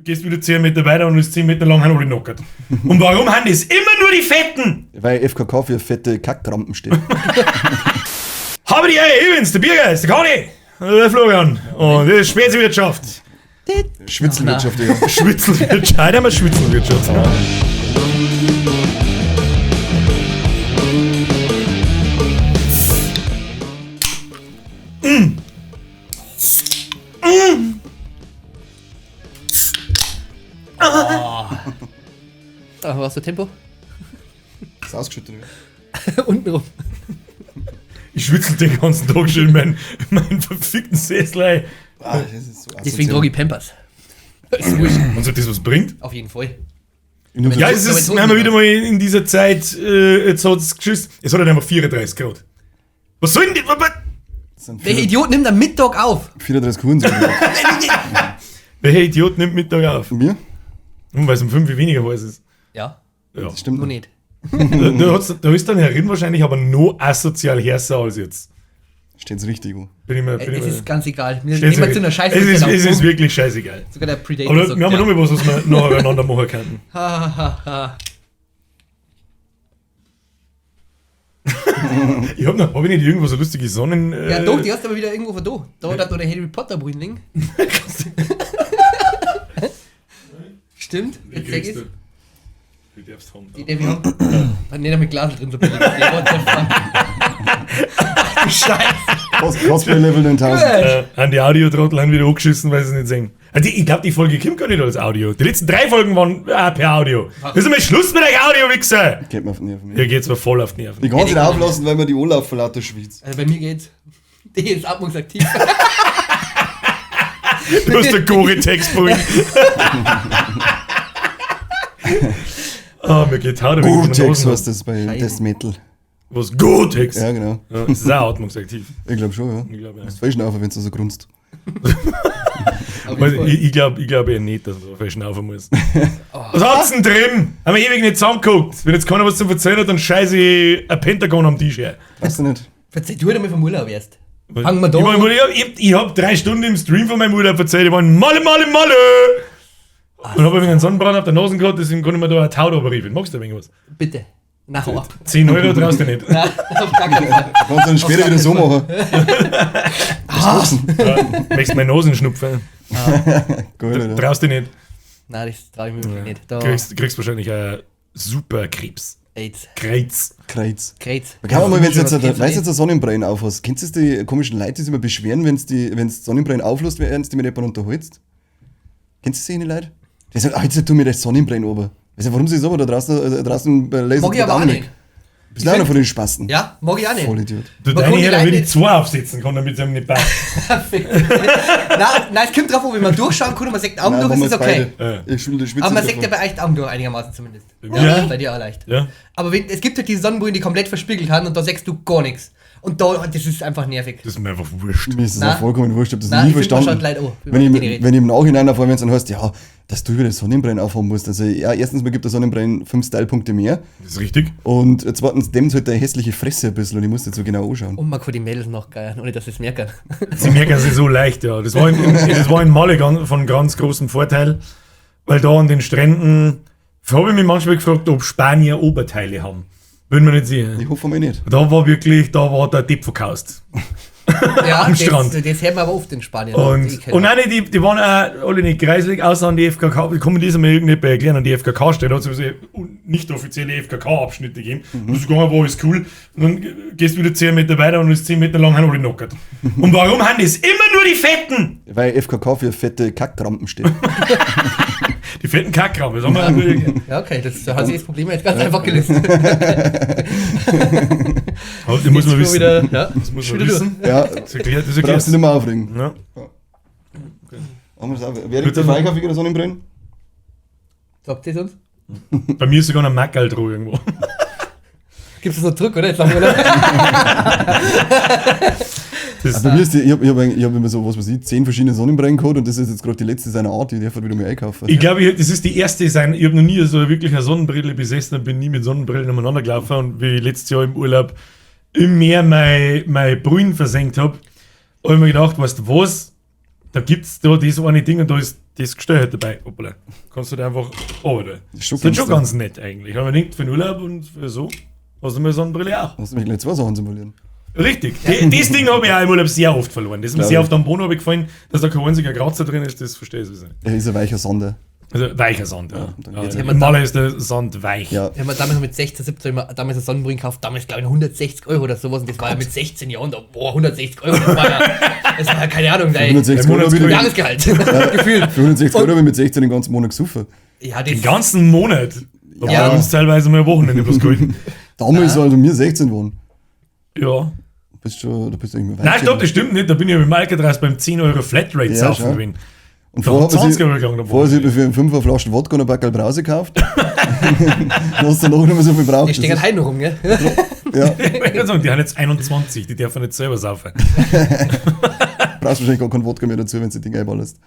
gehst wieder 10 Meter weiter und ist 10 Meter lang haben alle knockert. Und warum haben das immer nur die Fetten? Weil FKK für fette Kackkrampen steht. Habe die Ehre, übrigens, der Birger, der Conny, der Florian und das ist Spätzewirtschaft. Schwitzelwirtschaft, ja. Schwitzelwirtschaft, heute haben wir Schwitzelwirtschaft. Da warst du Tempo? Ist ausgeschüttet. oder? Untenrum. Ich schwitzel den ganzen Tag schon in meinen verfickten Sessel. Ey. Ah, das ist so Deswegen asozial. trage ich Pampers. Ist wurscht. Und so das was bringt. Auf jeden Fall. Ich nehm's Ja, jetzt- es ist, wir haben wieder mal in dieser Zeit, jetzt hat es geschissen. Es hat halt einfach 34 Grad. Was soll denn das? das sind Welcher Idiot nimmt am Mittag auf? 34 Huren. sind. Welcher Idiot nimmt Mittag auf? Mir? Weil es um 5 Uhr weniger heiß ist. Ja, Ja. Das stimmt nur nicht. Da ist dann herin wahrscheinlich aber noch asozial härter als jetzt. Steht's richtig an. Bin ich mir, bin Es ich mir, ist ganz egal. Wir Steht's nehmen zu wirklich- einer Scheiße. Es ist wirklich scheißegal. Sogar der Predator Aber sagt, wir haben ja. noch mal was, was wir nacheinander machen könnten. Ha, ha, ha. Ich hab noch, hab ich nicht irgendwo so lustige Sonnen. Ja, doch, die hast du aber wieder irgendwo von da. Da hat noch der Harry Potter Brünling. Stimmt, Die jetzt sag kriegst ich's. du. Die darfst haben. Die darf ich haben. Nicht mit Glas drin, so billig. What the fuck? Ach, du Scheiße. Cosplay Level 9000. Haben die Audio-Trottel haben wieder angeschissen, weil sie es nicht sehen. Also ich glaube, die Folge kommt gar nicht als Audio. Die letzten 3 Folgen waren per Audio. Das ist einmal Schluss mit euch Audio-Wichser! Geht mir auf die Nerven. Hier geht's mir voll auf die Nerven. Ich kann es nicht auflassen, weil mir die Urlaub vor lauter Schwitz. Also bei mir geht's. Die ist atmungsaktiv. Du hast der Gore-Tex bringen. Oh, mir geht Haut ein wenig von der Gore-Tex Nase. heißt das bei Scheiße. Death Metal. Was? Gore-Tex? Ja, genau. Ja, das ist auch atmungsaktiv. Ich glaube schon, ja. Ich glaube, ja. Du musst voll schnaufen, wenn du so grunzt. Auf jeden Also, Fall. ich glaub eher nicht, dass man so viel schnaufen muss. Was hat's denn drin? Haben wir ewig nicht zusammengeguckt. Wenn jetzt keiner was zum Erzählen hat, dann scheiße ich ein Pentagon am Tisch her. Weißt du nicht? Verzeih du halt einmal vom Urlaub erst. Fangen wir da Ich, war im an. Urlaub, ich hab 3 Stunden im Stream von meinem Urlaub erzählt, ich war in Malle, Malle, Malle! Und hab ein wenig einen Sonnenbrand auf der Nase gehabt, deswegen konnte ich mir da ein Tau drüber. Magst du ein wenig was? Bitte. Na, hau ab. 10 Euro traust du nicht. Nein, auf gar keinen Fall. Du kannst dann später wieder so machen. Ja, möchtest meine Nasen schnupfen? Geil, oder? Traust du nicht. Nein, das traue ich mir wirklich nicht. Da, Kriegst wahrscheinlich einen super Krebs. AIDS. Krebs. Kreuz. Krebs. Kann man mal, wenn du jetzt, Was weißt du, jetzt eine Sonnenbrillen aufhast, kennst du die komischen Leute, die sich immer beschweren, wenn die, wenn's Sonnenbrillen auflässt, während die mit jemandem unterhältst? Kennst du solche Leute? Die sagen, ah, jetzt tu mir das Sonnenbrillen oben. Weißt du, warum sie das oben da draußen bei Laser Mag ich aber auch nicht. Bist du einer von den Spasten? Ja, mag ich auch nicht. Vollidiot. Du, Man deine kann die Herren Leute würde ich nicht- 2 aufsetzen kann, damit es einem nicht passt. Nein, nein, es kommt drauf an, wenn man durchschauen kann und man sagt Augen Nein, durch, machen ist wir es jetzt okay. beide. Ja. Ich schwitze Aber man davon. sagt ja bei echt Augen durch einigermaßen zumindest. Bei Ja, mir? bei dir auch leicht. Ja. Aber wenn, es gibt halt diese Sonnenbrillen, die komplett verspiegelt haben und da sagst du gar nichts. Und da, das ist einfach nervig. Das ist mir einfach wurscht. Mir ist das Nein. auch vollkommen wurscht, ich hab das Nein, nie ich find, man verstanden. schaut Leute an, wenn, wenn ich, man mit denen redet. wenn ich im Nachhinein erfahre, wenn es dann heißt, ja, dass du über die Sonnenbrillen aufhaben musst. Also, ja, erstens mal gibt der Sonnenbrillen 5 Stylepunkte mehr. Das ist richtig. Und zweitens dämmt halt deine hässliche Fresse ein bisschen und ich muss das so genau anschauen. Und man kann die Mädels noch geiern, ohne dass sie es merken. Sie merken sich so leicht, ja. Das war in Malle von ganz großem Vorteil, weil da an den Stränden habe ich mich manchmal gefragt, ob Spanier Oberteile haben. Würden wir nicht sehen. Ich hoffe mal nicht. Da war wirklich, da war der Depp verkaust. Ja, Am das, Strand. Das hört man aber oft in Spanien. Und, Ich kenn und das. nein, die waren auch alle nicht kreislig, außer an die FKK. Ich kann mir das einmal irgendjemand erklären, an die FKK-Stelle hat es sowieso nicht offizielle FKK-Abschnitte gegeben. Du bist gegangen, war alles cool. Und dann gehst du wieder 10 Meter weiter und ist 10 Meter lang haben alle knockert. Und warum haben das immer nur die Fetten? Weil FKK für fette Kackkrampen steht. Die fetten Kackraum, das haben wir natürlich. Ja, okay, das da hat sich das Problem jetzt ganz einfach gelöst. Oh, das muss man Jetzt wissen. Wieder, ja, Das muss man wieder wissen. ja, Das erklärt, das brauchst du erklärt. nicht mehr aufregen. Ja. Haben wir's auch. Wer regt sich auf wegen der Sonnenbrillen? Sagt das uns? Bei mir ist sogar ein Mackerl dran irgendwo. Gibst du es noch zurück, oder? Jetzt haben wir Das, Bei mir ist die, ich hab immer so, was weiß ich, 10 verschiedene Sonnenbrillen gehabt und das ist jetzt gerade die letzte seiner Art, die darf ich wieder mal einkaufen. ich glaube, das ist die erste sein. Ich habe noch nie so wirklich eine Sonnenbrille besessen und bin nie mit Sonnenbrillen umeinander gelaufen. Und wie ich letztes Jahr im Urlaub im Meer mein Brühen versenkt habe, habe ich mir gedacht, weißt du was? Da gibt's da das eine Ding und da ist das Gestell halt dabei. Hoppala. Kannst du da einfach runter. Ist schon Das ist schon ganz ganz nett eigentlich. Aber man denkt, für den Urlaub und für so, hast du mal Sonnenbrille auch. Hast du mich gleich zwei Sachen zum Verlieren. Richtig. Das Ding habe ich auch im Urlaub sehr oft verloren. Das ist mir Glaub sehr ich. oft am Boden gefallen, dass da kein einziger Kratzer drin ist, das verstehe ich sowieso nicht. Er ist ein weicher Sonder. Also weicher Sand, ja. dann Ja, geht's ja, ja. Im Maler ist der Sand weich. Ja. Ich habe mir damals noch mit 16, 17 immer, damals eine Sonnenbrille gekauft, damals glaube ich 160 Euro oder sowas und das war ja mit 16 Jahren, da, boah, 160 Euro, das war ja keine Ahnung, dein 160 Euro habe ich, Jahresgehalt, gefühlt. für 160 Euro habe ich mit 16 den ganzen Monat gesoffen. Ja, das, Den ganzen Monat. Da Ja. haben wir uns teilweise mal ein Wochenende bloß gehalten. Damals, als wir 16 waren. Ja. Bist schon, da bist du irgendwie weit. Nein, stopp, das stimmt nicht. Da bin ich mit dem Alcatraz beim 10 Euro Flatrate Ja, saufen schau. gewesen. Und Da vorher hat hat man 20 sich, Euro gegangen. vorher sich für einen Fünfer Flaschen Wodka und ein Backerl Brause gekauft. Dann hast du noch nicht mehr so viel braucht. die stehen halt heute noch rum, gell? Ja, Ich wollte sagen, die haben jetzt 21, die dürfen nicht selber saufen. brauchst wahrscheinlich gar keinen Wodka mehr dazu, wenn du die Dinge einballerst.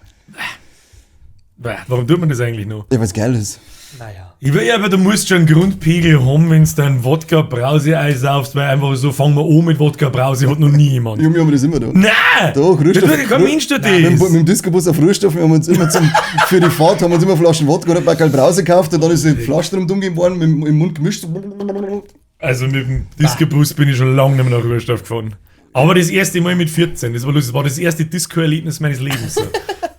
Bäh, warum tut man das eigentlich noch? Ja, weil's geil ist. Naja. Ich will ja, aber du musst schon einen Grundpegel haben, wenn du dein Wodka-Brause-Eis saufst, weil einfach so, fangen wir an mit Wodka-Brause, hat noch nie jemand. Junge, haben wir das immer da. Nein! Doch, Das Rührstoff. tut kein Mensch tut Mit dem, das. mit dem Discobus auf Rührstoff, wir haben uns immer für die Fahrt haben wir uns immer Flaschen Wodka und ein Backerl Brause gekauft und dann ist die Flasche drum gegeben worden, mit, dem- im Mund gemischt. Also mit dem Disco-Bus bin ich schon lange nicht mehr nach Rührstoff gefahren. Aber das erste Mal mit 14, das war lustig, das war das erste Disco-Erlebnis meines Lebens. So.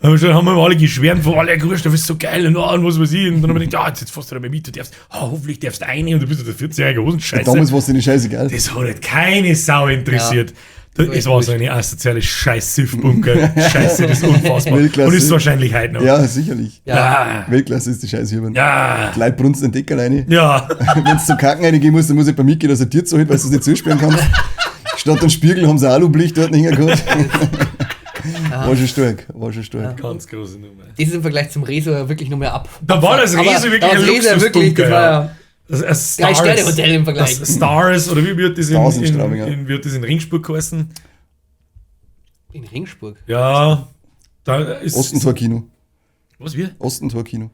Da haben wir schon, haben wir alle geschwärmt von, alle Rührstoff ist so geil und, oh, und was weiß ich. Und dann haben wir gedacht, ah, jetzt fährst du da mal mit, du darfst, oh, hoffentlich darfst du eine und du bist ja der 14-jährige Hosenscheiße. Damals war es dir scheißegal. Das hat halt keine Sau interessiert. Ja. Das, es war so eine asoziale Scheiß-Siff-Bunker. Scheiße, das ist unfassbar. Weltklasse. Und ist wahrscheinlich heute noch. Ja, sicherlich. Ja. Ah, Weltklasse ist die Scheiße hier. ja. Die Leute brunzen den Deckel rein. Ja. Wenn du zum Kacken reingehen musst, dann muss ich bei mitgehen, dass er dir zuhört, weil du es nicht zusperren kannst. Statt einem Spiegel haben sie Alublech dort hingehauen. War schon stark, war schon stark. Ganz große Nummer. Das ist im Vergleich zum Rezo ja wirklich nur mehr ab. Da war das Aber Rezo wirklich da war ein das Rezo ja wirklich, Luxusbunker. das war Ja. ja Das, Drei Sterne-Hotel im Vergleich. Das Stars, oder wie wird das Stars in Straubing, ja. wie wird das in Ringsburg geheißen? In Ringsburg. Ja, da ist. Ostentor-Kino. Was wir? Ostentor-Kino.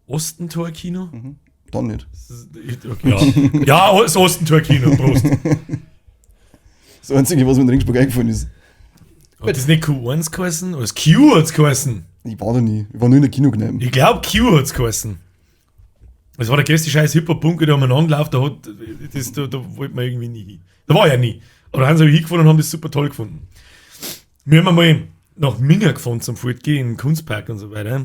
Ostentor-Kino? Dann nicht. Ja, ja, das Ostentor-Kino, Prost. Das Einzige, was mir in Ringsburg eingefallen ist. Hat das nicht Q1 geheißen? Oder das Q hat's geheißen? Ich war da nie. Ich war nur in der Kinokneipe. Ich glaube, Q hat's geheißen. Das war der größte scheiß Hip-Hop-Bunker, der umeinander läuft, da, hat, das, da wollte man irgendwie nie hin. Da war ja nie. Aber da haben sie hingefahren und haben das super toll gefunden. Wir haben einmal nach Minga gefahren zum Fortgehen, in den Kunstpark und so weiter.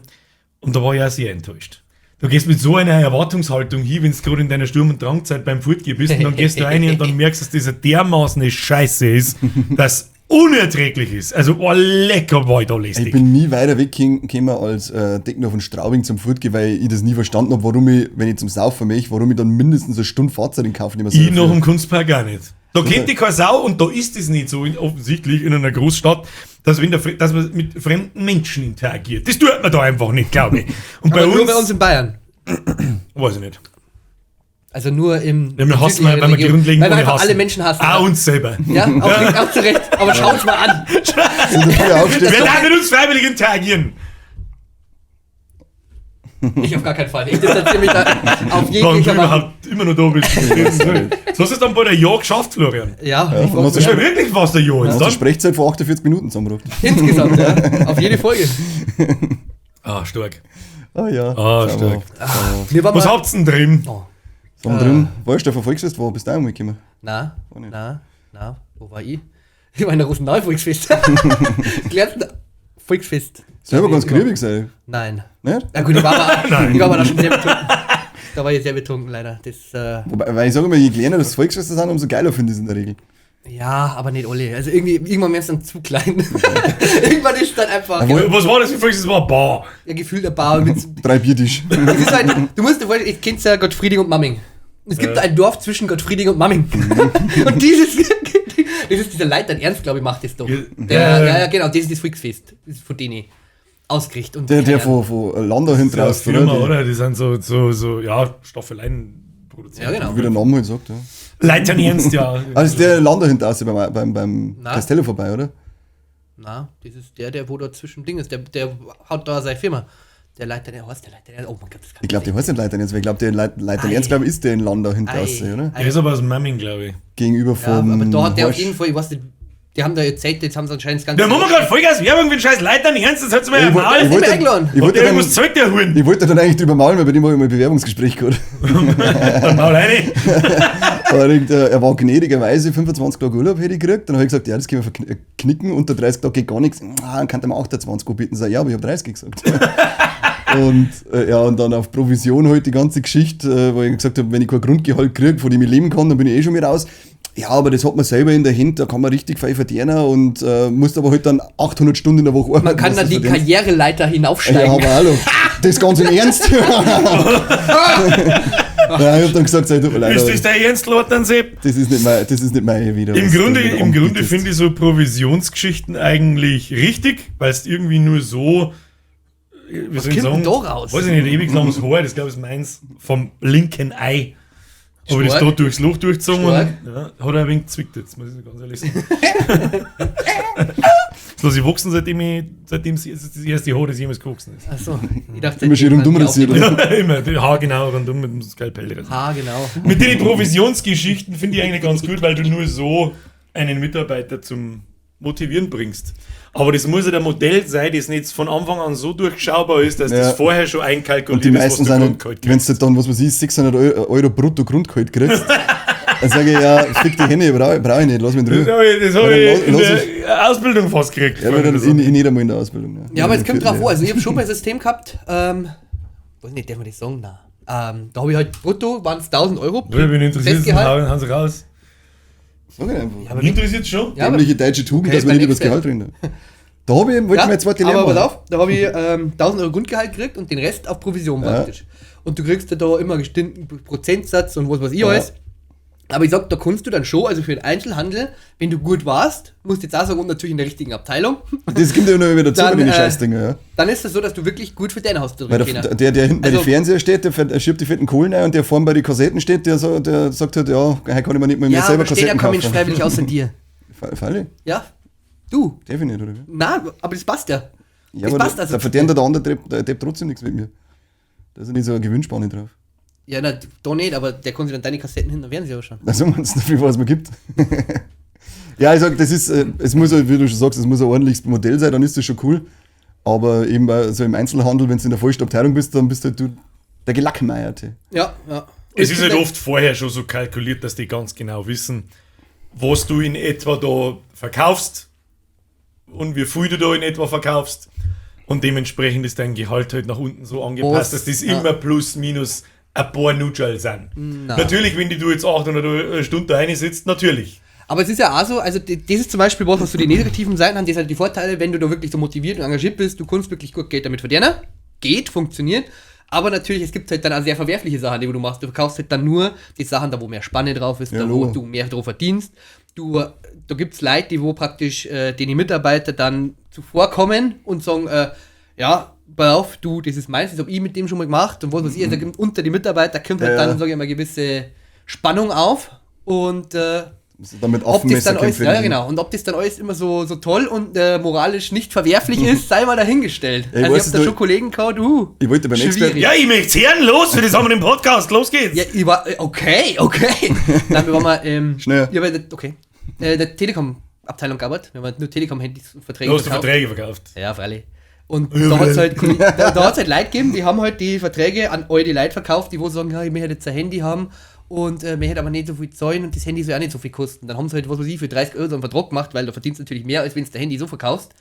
Und da war ich auch sehr enttäuscht. Du gehst mit so einer Erwartungshaltung hin, wenn du gerade in deiner Sturm- und Drangzeit beim Fortgehen bist, und dann gehst du rein und dann merkst, dass das eine dermaßen eine Scheiße ist, dass unerträglich ist. Also, oh, lecker war ich da lästig. Ich bin nie weiter weggekommen als Deckner von Straubing zum Fortgehen, weil ich das nie verstanden habe, warum ich, wenn ich zum Saufen möchte, warum ich dann mindestens eine Stunde Fahrzeit in Kauf nehmen soll. Ich noch im Kunstpark auch nicht. Da kennt die keine Sau und da ist es nicht so, offensichtlich in einer Großstadt, dass, wenn der, dass man mit fremden Menschen interagiert. Das tut man da einfach nicht, glaube ich. Und bei Aber uns, nur bei uns in Bayern. weiß ich nicht. Also nur im. Ja, wir hassen, weil wir Region. grundlegend Weil wir alle einfach hassen. alle Menschen hassen. Auch uns selber. Ja, auch zu Recht. Aber schaut's mal an. Wenn du früher aufstehst, Wer darf mit uns freiwillig interagieren? Ich auf gar keinen Fall. Ich distanziere mich da auf Warum du jeglicher Weise. überhaupt immer noch da bist. So hast du es dann bei der Jahr geschafft, Florian. Ja, ich hast wollte du Das ist ja wirklich fast ein Jahr jetzt hast du dann. Sprechzeit von 48 Minuten zusammengebracht. Insgesamt, ja. Auf jede Folge. Ah, stark. Ah ja. Ah, stark. Mir war Was mal, habt ihr denn drin? Oh. So drin, weißt du, der Volksfest war, bist du auch mitgekommen. Na, nicht. na, wo war ich? Ich war in der Rosenau Volksfest. Klärten Volksfest. Selber ganz griebig sein. Nein. Nicht? Na gut, ich war aber, ich war aber da schon sehr betrunken. Da war ich sehr betrunken, leider. Das, Wobei, weil ich sage immer, je kleiner das Volksfest sind, umso geiler finde ich es in der Regel. ja, aber nicht alle. Also irgendwie, irgendwann wird es dann zu klein. Irgendwann ist es dann einfach Jawohl. Was war das für Volksfest? Das war eine Bar. ja, gefühlt eine Bar mit. Drei Biertisch. Es ist halt, du musst dir vorstellen, ich kenn's ja Gottfrieding und Mamming. Es gibt ein Dorf zwischen Gottfrieding und Mamming. Und dieses, das ist dieser Leiter Ernst, glaube ich, macht das doch. Ja. Der, ja, ja, genau, das ist das Volksfest. Das ist von denen ausgerichtet. Und Der, der keine Ahnung. von Landau hinten Ja, raus, Firma, oder? oder? Die sind so, ja, Staffeleien produziert. Ja, genau. Wie der Name halt sagt, ja. Leitern Ernst, ja. Ah, das ist der Landau hinten raus beim Na. Castello vorbei, oder? Na, das ist der, wo da zwischen Ding ist. Der haut da seine Firma. Der Leiter, der heißt der Leiter. Der, oh mein Gott, das kann Ich glaube, der heißt nicht Leitern Ernst, weil ich glaube, der Leitern Ei. Ernst, glaube ich, ist der in Landau hinten Ei. raus, oder? Der ist aber aus Mamming, glaube ich. Gegenüber Ja, vom. aber da hat der auf Horsch. jeden Fall, ich weiß nicht, Die haben da erzählt, jetzt haben sie anscheinend das ganze. Da machen wir gerade Vollgas Werbung für den scheiß Leitern Ernst, das hat's mir ja Ich wollte- mal. ich wollte Nicht mehr eingeladen. ich wollte Und dann, irgendwas zeigt der Huren. ich wollte dann eigentlich drüber maulen, weil bei dem habe ich mal ein Bewerbungsgespräch gehabt. Dann maul rein. Aber er war gnädigerweise 25 Tage Urlaub hätte ich gekriegt. Dann habe ich gesagt, ja, das können wir verknicken. Unter 30 Tage geht gar nichts. Ah, dann kann er mir 28 anbieten. Sag, ich, ja, aber ich habe 30 gesagt. Und ja, und dann auf Provision halt die ganze Geschichte, weil ich gesagt habe, wenn ich kein Grundgehalt kriege, von dem ich leben kann, dann bin ich eh schon wieder raus. Ja, aber das hat man selber in der Hand, da kann man richtig viel verdienen und muss aber halt dann 800 Stunden in der Woche arbeiten. Man kann dass dann das die verdienst. Karriereleiter Ja, hinaufsteigen. aber hallo. Das ganz im Ernst. Ja, ich hab dann gesagt, sei tut mir leid. Ist aber das der Ernst, Lord, Sepp? Das ist nicht mein, das ist nicht meine wieder. Im was du Grunde, wieder im Grunde anbietest. finde ich so Provisionsgeschichten eigentlich richtig, weil es irgendwie nur so. Wie soll ich kommt sagen? denn da raus? Weiß ich nicht, ewig langes Haar, das glaube ich ist meins vom linken Ei. Aber das Stark. da durchs Loch durchgezogen und Stark. ja, hat er ein wenig gezwickt jetzt, muss ich ganz ehrlich sagen. Das lasse ich wachsen, seitdem es das erste Haar, das jemals gewachsen ist. Achso, ich dachte, Immer schön rundum rasiert, oder? Ja, immer, die Haar genau rundum mit dem Skalpell. rasiert. Ha, genau. Mit den Provisionsgeschichten finde ich eigentlich ganz gut, weil du nur so einen Mitarbeiter zum Motivieren bringst. Aber das muss ja der Modell sein, das nicht von Anfang an so durchschaubar ist, dass Ja. das vorher schon einkalkuliert Und die ist, meisten was du sind, Grundgehalt wenn kriegst. du dann, was weiß ich, 600 Euro brutto Grundgehalt kriegst, dann sage ich, ja, fick die Hände, brauch ich nicht, lass mich in Das Ruhe. habe ich, das hab Ja, dann ich in lass der Ausbildung fast gekriegt. Ja, aber dann in nicht einmal in der Ausbildung. Ja, Ja, aber es kommt drauf Ja. an. Also, ich habe schon mal ein System gehabt, weiß nicht, darf man das sagen? Nein. Da habe ich halt brutto, waren es 1000 Euro. Ich bin interessiert, Festgehalt. hauen sie raus. Sag ich einfach. Aber Mich interessiert schon. Ja, aber- Dämliche deutsche Tugend, Okay, dass man beim nicht über das Expert. Gehalt reden. Da habe ich, wollte ich meine zweite Lehre aber pass machen. auf, da habe ich 1000 Euro Grundgehalt gekriegt und den Rest auf Provision praktisch. Und du kriegst ja da immer einen bestimmten Prozentsatz und was weiß ich Ja. alles. Aber ich sag, da kannst du dann schon, also für den Einzelhandel, wenn du gut warst, musst du jetzt auch sagen, und natürlich in der richtigen Abteilung, Das kommt ja noch wieder dazu Dann, bei den Scheißdinger, ja. dann ist das so, dass du wirklich gut für dein Haus Weil drin der, können. der, der hinten bei Also- den Fernseher steht, der schiebt die fetten Kohlen ein und der vorne bei den Kassetten steht, der sagt halt, ja, heute kann ich mir nicht mal mehr Ja, selber aber steht ja Kassetten kein Mensch kaufen. freiwillig außer dir. Freilich, Ja, du. darf ich nicht, oder wie? Na, aber das passt ja. Ja, das aber passt da, also. da verdient der andere Depp, der Depp trotzdem nichts mit mir. Da ist ja nicht so eine Gewinnspanne drauf. Ja, na, da nicht, aber der kann sich dann deine Kassetten hinten am Fernseher anschauen. Also meinst du, wie was man gibt? Ja, ich sag, das ist, es muss, halt, wie du schon sagst, es muss ein ordentliches Modell sein, dann ist das schon cool. Aber eben bei, so im Einzelhandel, wenn du in der falschen Abteilung bist, dann bist halt du der Gelackmeierte. Ja, ja. Es ist halt oft vorher schon so kalkuliert, dass die ganz genau wissen, was du in etwa da verkaufst und wie viel du da in etwa verkaufst. Und dementsprechend ist dein Gehalt halt nach unten so angepasst, Was? dass das Ja. immer plus minus ein paar Nutschall sind. Na. Natürlich, wenn die du jetzt 800 Stunden da rein sitzt, natürlich. Aber es ist ja auch so, also das ist zum Beispiel was, was so die negativen Seiten haben, das sind halt die Vorteile, wenn du da wirklich so motiviert und engagiert bist, du kannst wirklich gut Geld damit verdienen. Geht, funktioniert. Aber natürlich, es gibt halt dann auch sehr verwerfliche Sachen, die du machst. Du verkaufst halt dann nur die Sachen, da wo mehr Spanne drauf ist, Ja, da wo logo. du mehr drauf verdienst. Du, da gibt es Leute, die wo praktisch denen die Mitarbeiter dann zuvorkommen und sagen, ja, pass auf, du, das ist meins, das hab ich mit dem schon mal gemacht und was weiß ich, also da gibt unter die Mitarbeiter kommt halt Ja, ja. dann, sag ich mal, gewisse Spannung auf und Musst du dann mit ob das Affenmesser dann alles, kämpfen. ja, ja, genau. Und ob das dann alles immer so, so toll und moralisch nicht verwerflich ist, sei mal dahingestellt. Ja, ich also weiß ich es habe da nur- schon Kollegen gehabt, Ich wollte beim schwierig. Expert, Ja, ich möchte hören, los, für das haben wir den Podcast, los geht's. Ja, ich war, okay, okay. Nein, wir waren mal, Schnell. Ich habe in der, okay, der Telekom-Abteilung gearbeitet. Wir haben nur Telekom-Handys und Verträge Du hast die verkauft. Verträge verkauft. Ja, freilich. Und da hat es halt, da hat's halt Leute gegeben, die haben halt die Verträge an all die Leute verkauft, die wo sagen, ja, ich möchte jetzt ein Handy haben und mir hätte aber nicht so viel zahlen und das Handy soll auch nicht so viel kosten. Dann haben sie halt, was weiß ich, für 30 Euro so einen Vertrag gemacht, weil du verdienst natürlich mehr, als wenn du dein Handy so verkaufst.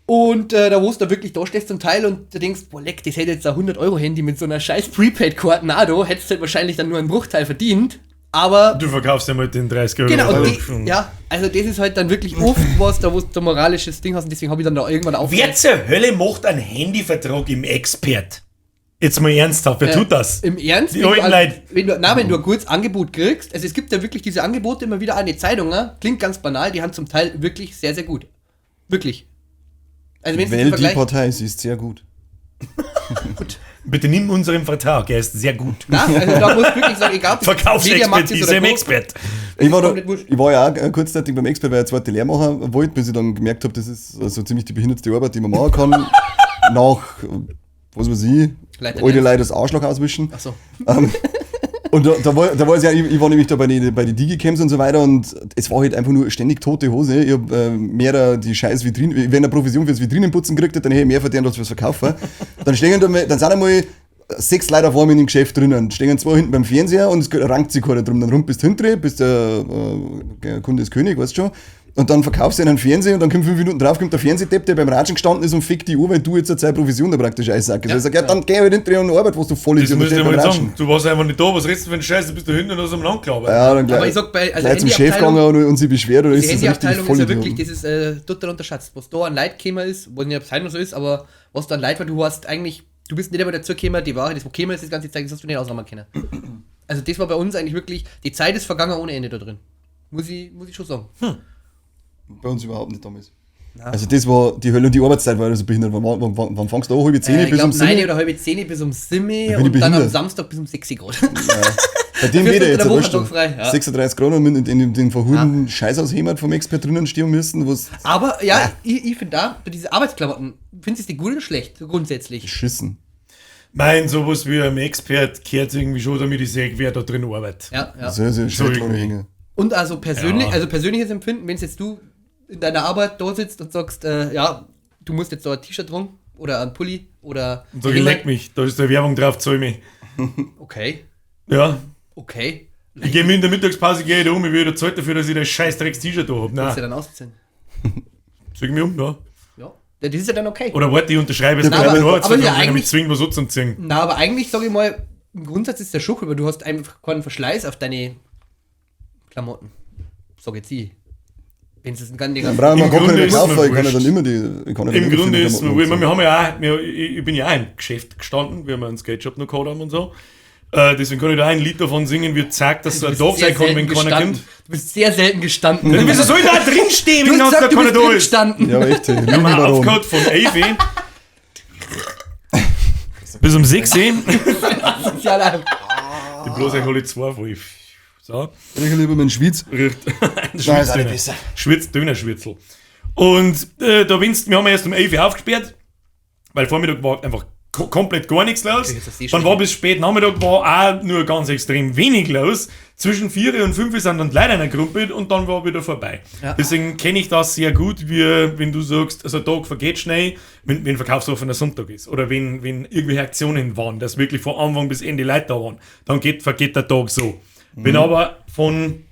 Und da wo du da wirklich da stehst zum Teil und du denkst, boah, leck, das hätte jetzt ein 100-Euro-Handy mit so einer scheiß Prepaid-Karte, na, da hättest du halt wahrscheinlich dann nur einen Bruchteil verdient. Aber Du verkaufst ja mal den 30 Euro. genau, und Vertrag. die, ja, also das ist halt dann wirklich oft was, da wo du moralisches Ding hast und deswegen habe ich dann da irgendwann aufgehört. Wer zur Hölle macht einen Handyvertrag im Expert? Jetzt mal ernsthaft, wer tut das? Im Ernst? Die wenn du, alten Leute. wenn du, na, wenn du ein gutes Angebot kriegst, also es gibt ja wirklich diese Angebote immer wieder an die Zeitungen, klingt ganz banal, die haben zum Teil wirklich sehr, sehr gut. Wirklich. Also wenn Weil die Partei, sie ist sehr gut. gut. Bitte nimm unseren Vertrag, er ist sehr gut. Na, also da muss ich wirklich sagen, egal ob das Mediamarkt ist Verkaufsexpertise oder im Co. Expert. Ich war, da, komplett wurscht. ich war ja auch kurzzeitig beim Expert, weil ich eine zweite Lehre machen wollte, bis ich dann gemerkt habe, das ist so ziemlich die behindertste Arbeit, die man machen kann. Nach, was weiß ich, Leiter alte Ernst. Leute das Arschloch auswischen. Ach so. Und da war es ja, ich war nämlich da bei den Digicams und so weiter und es war halt einfach nur ständig tote Hose. Ich hab mehr die scheiß Vitrinen, wenn ich eine Provision fürs Vitrinenputzen gekriegt hätte, dann hätte ich mehr verdient als fürs Verkaufen. Dann sind einmal 6 Leute auf einmal in dem Geschäft drinnen, stehen 2 hinten beim Fernseher und es rankt sich keiner drum. Dann rund bist du hinten, bist der Kunde ist König, weißt du schon. Und dann verkaufst du einen Fernseher und dann kommt 5 Minuten drauf, kommt der Fernsehdepp, der beim Ratschen gestanden ist und fickt die Uhr, weil du jetzt eine Provision da praktisch einsackst. Ja, also ich sag, ja, dann geh halt hinterher und arbeit, was du voll ist. Das musst du mal sagen. Du warst einfach nicht da, was redest du für einen Scheiß, du bist da hinten und hast am Land geglaubt. Ja, dann gleich, aber ich sag bei, also gleich zum Chef gegangen und sie beschwert oder ist das richtig voll ist ja wirklich, das ist total unterschätzt. Was da an Leid gekommen ist, weiß nicht, ob es heute noch so ist, aber was da an Leid war, du hast eigentlich, du bist nicht einmal dazu gekommen, die Ware, das wo gekommen ist, das ganze Zeit, das hast du nicht ausräumen können. Also das war bei uns eigentlich wirklich, die Zeit ist vergangen ohne Ende da drin. Muss ich schon sagen. Bei uns überhaupt nicht damals. Nein. Also das war die Hölle und die Arbeitszeit war also behindert. Wann fangst du an? 9:30 bis um 7? 9 oder 9:30 bis um 7 und dann am Samstag bis um 6 Grad. Ja. Bei dem wieder jetzt frei, ja. 36 Grad und mit in den verhurten Scheiß aus Heimat vom Expert drinnen stehen müssen. Was aber ja, ich finde da, bei diesen Arbeitsklamotten, findest du die gut oder schlecht, grundsätzlich? Beschissen. Mein, sowas wie ein Expert kehrt irgendwie schon, damit ich sehe, wer da drin arbeitet. Ja, ja. Sehr, sehr schlecht ohne Hänge. Und also persönlich, also persönliches Empfinden, wenn es jetzt du in deiner Arbeit da sitzt und sagst, ja, du musst jetzt da ein T-Shirt tragen oder ein Pulli oder... Und so, leck mich, da ist die Werbung drauf, zahl mich. Okay. Ja. Okay. Ich gehe mir in der Mittagspause, gehe ich da um, ich will wieder zahlt dafür, dass ich das scheiß Drecks-T-Shirt da hab. Nein. Kannst du dann ausziehen? Zieh mich um, ja. Ja, das ist ja dann okay. Oder warte, ich unterschreibe es nicht, aber ja, wenn ich mich zwingt, was anzuziehen. Na, aber eigentlich, sag ich mal, im Grundsatz ist der schon cool, weil du hast einfach keinen Verschleiß auf deine Klamotten. Sag jetzt ich. Wenn es ein ganz dann brauchen wir gar keine kaufen, ich kann ja dann immer die. Ich kann ja im Grunde ist es mir, wir haben ja auch, ich bin ja auch im Geschäft gestanden, wir haben einen Skate Shop noch gehabt haben und so. Deswegen kann ich da ein Lied davon singen, wie zeigt, dass so ein Tag sein kann, wenn keiner kommt. Du bist sehr selten gestanden. Dann wieso soll ich da drinstehen, wenn da keiner da ist? Gestanden. Ja, aber echt. Wir haben aufgehört von 11 bis um 6 Uhr. Die bloß euch alle zwei voll. So. Ich lieber mit dem Schwitz. Schwitz, Döner-Schwitzel. Und da wenn's, wir haben erst um 11 Uhr aufgesperrt, weil Vormittag war einfach komplett gar nichts los. Dann war bis spät Nachmittag war auch nur ganz extrem wenig los. Zwischen 4 und 5 sind dann leider in der Gruppe und dann war wieder vorbei. Ja. Deswegen kenne ich das sehr gut, wie wenn du sagst, also Tag vergeht schnell, wenn verkaufsoffener Sonntag ist oder wenn irgendwelche Aktionen waren, dass wirklich von Anfang bis Ende Leute da waren, dann vergeht der Tag so. Mhm. Wenn aber von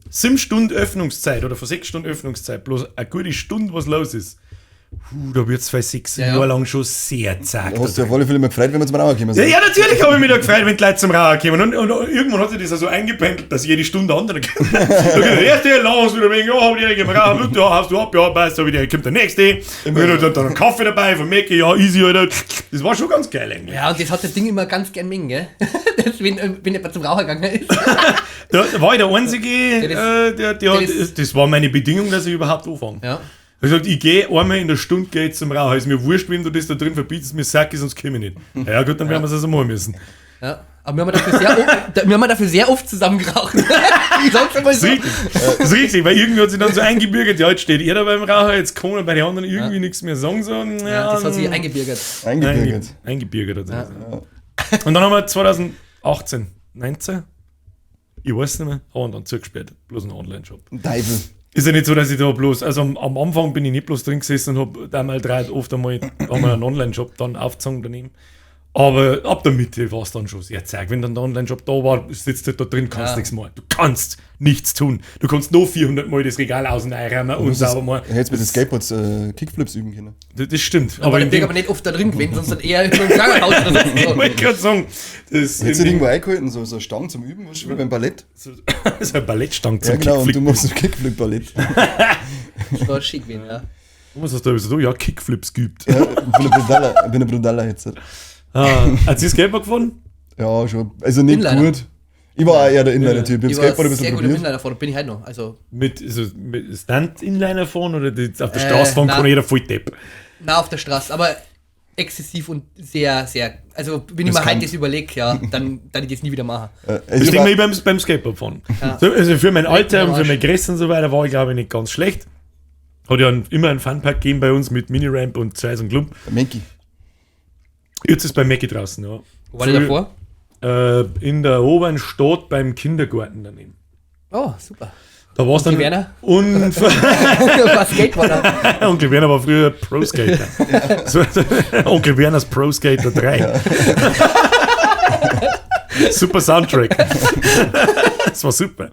7 Stunden Öffnungszeit oder von 6 Stunden Öffnungszeit bloß eine gute Stunde was los ist, da wird es für 6 Jahre lang schon sehr zack. Da hast du ja auf alle Fälle immer gefreut, wenn wir zum Raucher kommen. Ja, ja, natürlich habe ich mich da gefreut, wenn die Leute zum Raucher kommen. Und irgendwann hat sich das also eingependelt, dass jede Stunde andere kommt. Der erste, lass wieder wegen, ja, hab ich die Raucher, ja, hast du ab, ja, passt, hab ich die, kommt der nächste. Und dann einen Kaffee dabei von Mäcki, ja, easy, Alter. Das war schon ganz geil eigentlich. Ja, und das hat das Ding immer ganz gern mengen, gell? Das, wenn jemand zum Raucher gegangen ist. Da war ich der Einzige, das war meine Bedingung, dass ich überhaupt anfange. Ja. Ich hab gesagt, ich gehe einmal in der Stunde geh zum Rauchen. Ist mir wurscht, wenn du das da drin verbietest, mir sack ist, sonst komme ich nicht. Ja gut, dann werden wir es also machen müssen. Ja, aber wir haben dafür sehr oft zusammen geraucht. Ich sag's einmal so. Das ist richtig, weil irgendwie hat sich dann so eingebürgert, ja, jetzt steht er da beim Raucher, jetzt kann er bei den anderen irgendwie nichts mehr sagen. So, ja, das hat sich eingebürgert. Eingebürgert hat sich das. Ja. Und dann haben wir 2018, 19, ich weiß nicht mehr, haben wir dann zugesperrt. Bloß ein Online-Shop. Teufel. Ist ja nicht so, dass ich da bloß, also am Anfang bin ich nicht bloß drin gesessen und hab einmal drei, oft einmal haben wir einen Online-Shop dann aufgezogen daneben. Aber ab der Mitte war es dann schon sehr zeig. Wenn dann der Online-Shop da war, sitzt du halt da drin, kannst nichts machen. Du kannst nichts tun. Du kannst nur 400 Mal das Regal auseinanderräumen und sauber machen. Hättest mit den Skateboards Kickflips üben können. Das stimmt. Aber ich bin aber nicht oft da drin gewesen, sonst dann eher im Krankenhaus oder so. Ich wollte gerade sagen. Hättest du irgendwo eingehalten, so eine Stange zum Üben, was wie beim Ballett? So eine Ballettstange zum Kickflip. Ja, genau, und du machst ein Kickflip-Ballett. Das war schick gewesen, ja. Was hast du da? Ja, Kickflips geübt. Ja, ich bin ein brutaler jetzt. Hat sie Skateboard gefunden? Ja, schon. Also nicht Inliner. Gut. Ich war auch eher der Inliner-Typ. Ich habe Skateboard ein bisschen sehr probiert. Gut im Inliner fahren, bin ich halt noch. Also mit Stunt-Inliner fahren oder auf der Straße fahren kann jeder voll Depp? Nein, auf der Straße, aber exzessiv und sehr, sehr. Also, wenn ich mir heute das überlege, ja, dann ich das nie wieder machen. Das Ding war ich beim Skateboard fahren. Ja. So, also für mein Alter und für meine Größe und so weiter war ich, glaube ich, nicht ganz schlecht. Hat ja immer einen Funpark gegeben bei uns mit Mini-Ramp und Scheiß und Klump. Menki. Jetzt ist bei Mackie draußen, ja. Wo war der davor? In der oberen Stadt beim Kindergarten daneben. Oh, super. Da war es dann. Onkel Werner? Und Was Skateboarder. Onkel Werner war früher Pro-Skater. So, Onkel Werners Pro Skater 3. Super Soundtrack. Das war super.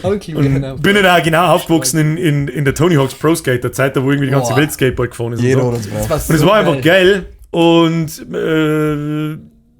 Onkel Werner. Bin ja auch genau aufgewachsen in der Tony Hawk's Pro Skater Zeit, da wo irgendwie die ganze Boah. Welt Skateboard gefahren ist. Jeder und hat uns so. braucht. war Und es so war einfach geil und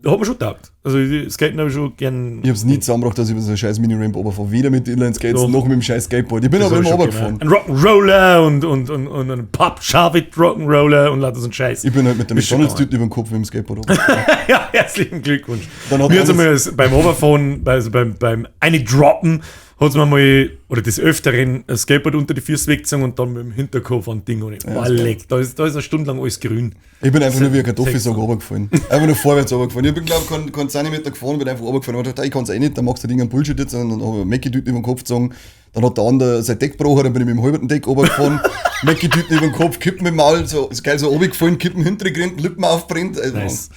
hat mir schon taugt. Also Skaten habe ich schon gern. Ich hab's nie zusammengebracht, dass ich über so eine scheiß Mini-Ramp runterfahre. Weder mit Inline-Skates Doch. noch mit dem scheiß Skateboard. Ich bin Das aber hab ich immer schon runtergefahren. gern. Ein Rock'n'Roller und ein Pop Shavit Rock'n'Roller und lauter so ein Scheiß. Ich bin halt mit der Ist schon McDonalds-Tüte über den Kopf mit dem Skateboard runtergefahren. Ja, herzlichen Glückwunsch. Dann hat Mir hat's alles- einmal beim Oberfahren, also beim eine Droppen, hat mir mal, oder des Öfteren, ein Skateboard unter die Füße weggezogen und dann mit dem Hinterkopf an Ding und ich, ja, leck, da ist eine Stunde lang alles grün. Ich bin einfach nur wie ein Kartoffelsack runtergefallen. Einfach nur vorwärts runtergefallen. Ich bin, glaube ich, keinen Zentimeter gefahren, bin einfach runtergefallen. Ich hab gedacht, ich kann's eh nicht, dann machst du Ding einen Bullshit jetzt. Und dann hab ich Mackie-Tüten über den Kopf gezogen. Dann hat der andere sein Deck gebrochen, dann bin ich mit dem halben Deck runtergefahren. Mackie-Tüten über den Kopf, Kippen im Maul, so, ist geil, so runtergefallen, Kippen hintergekriegt, Lippen aufbrennt. Also, Nice.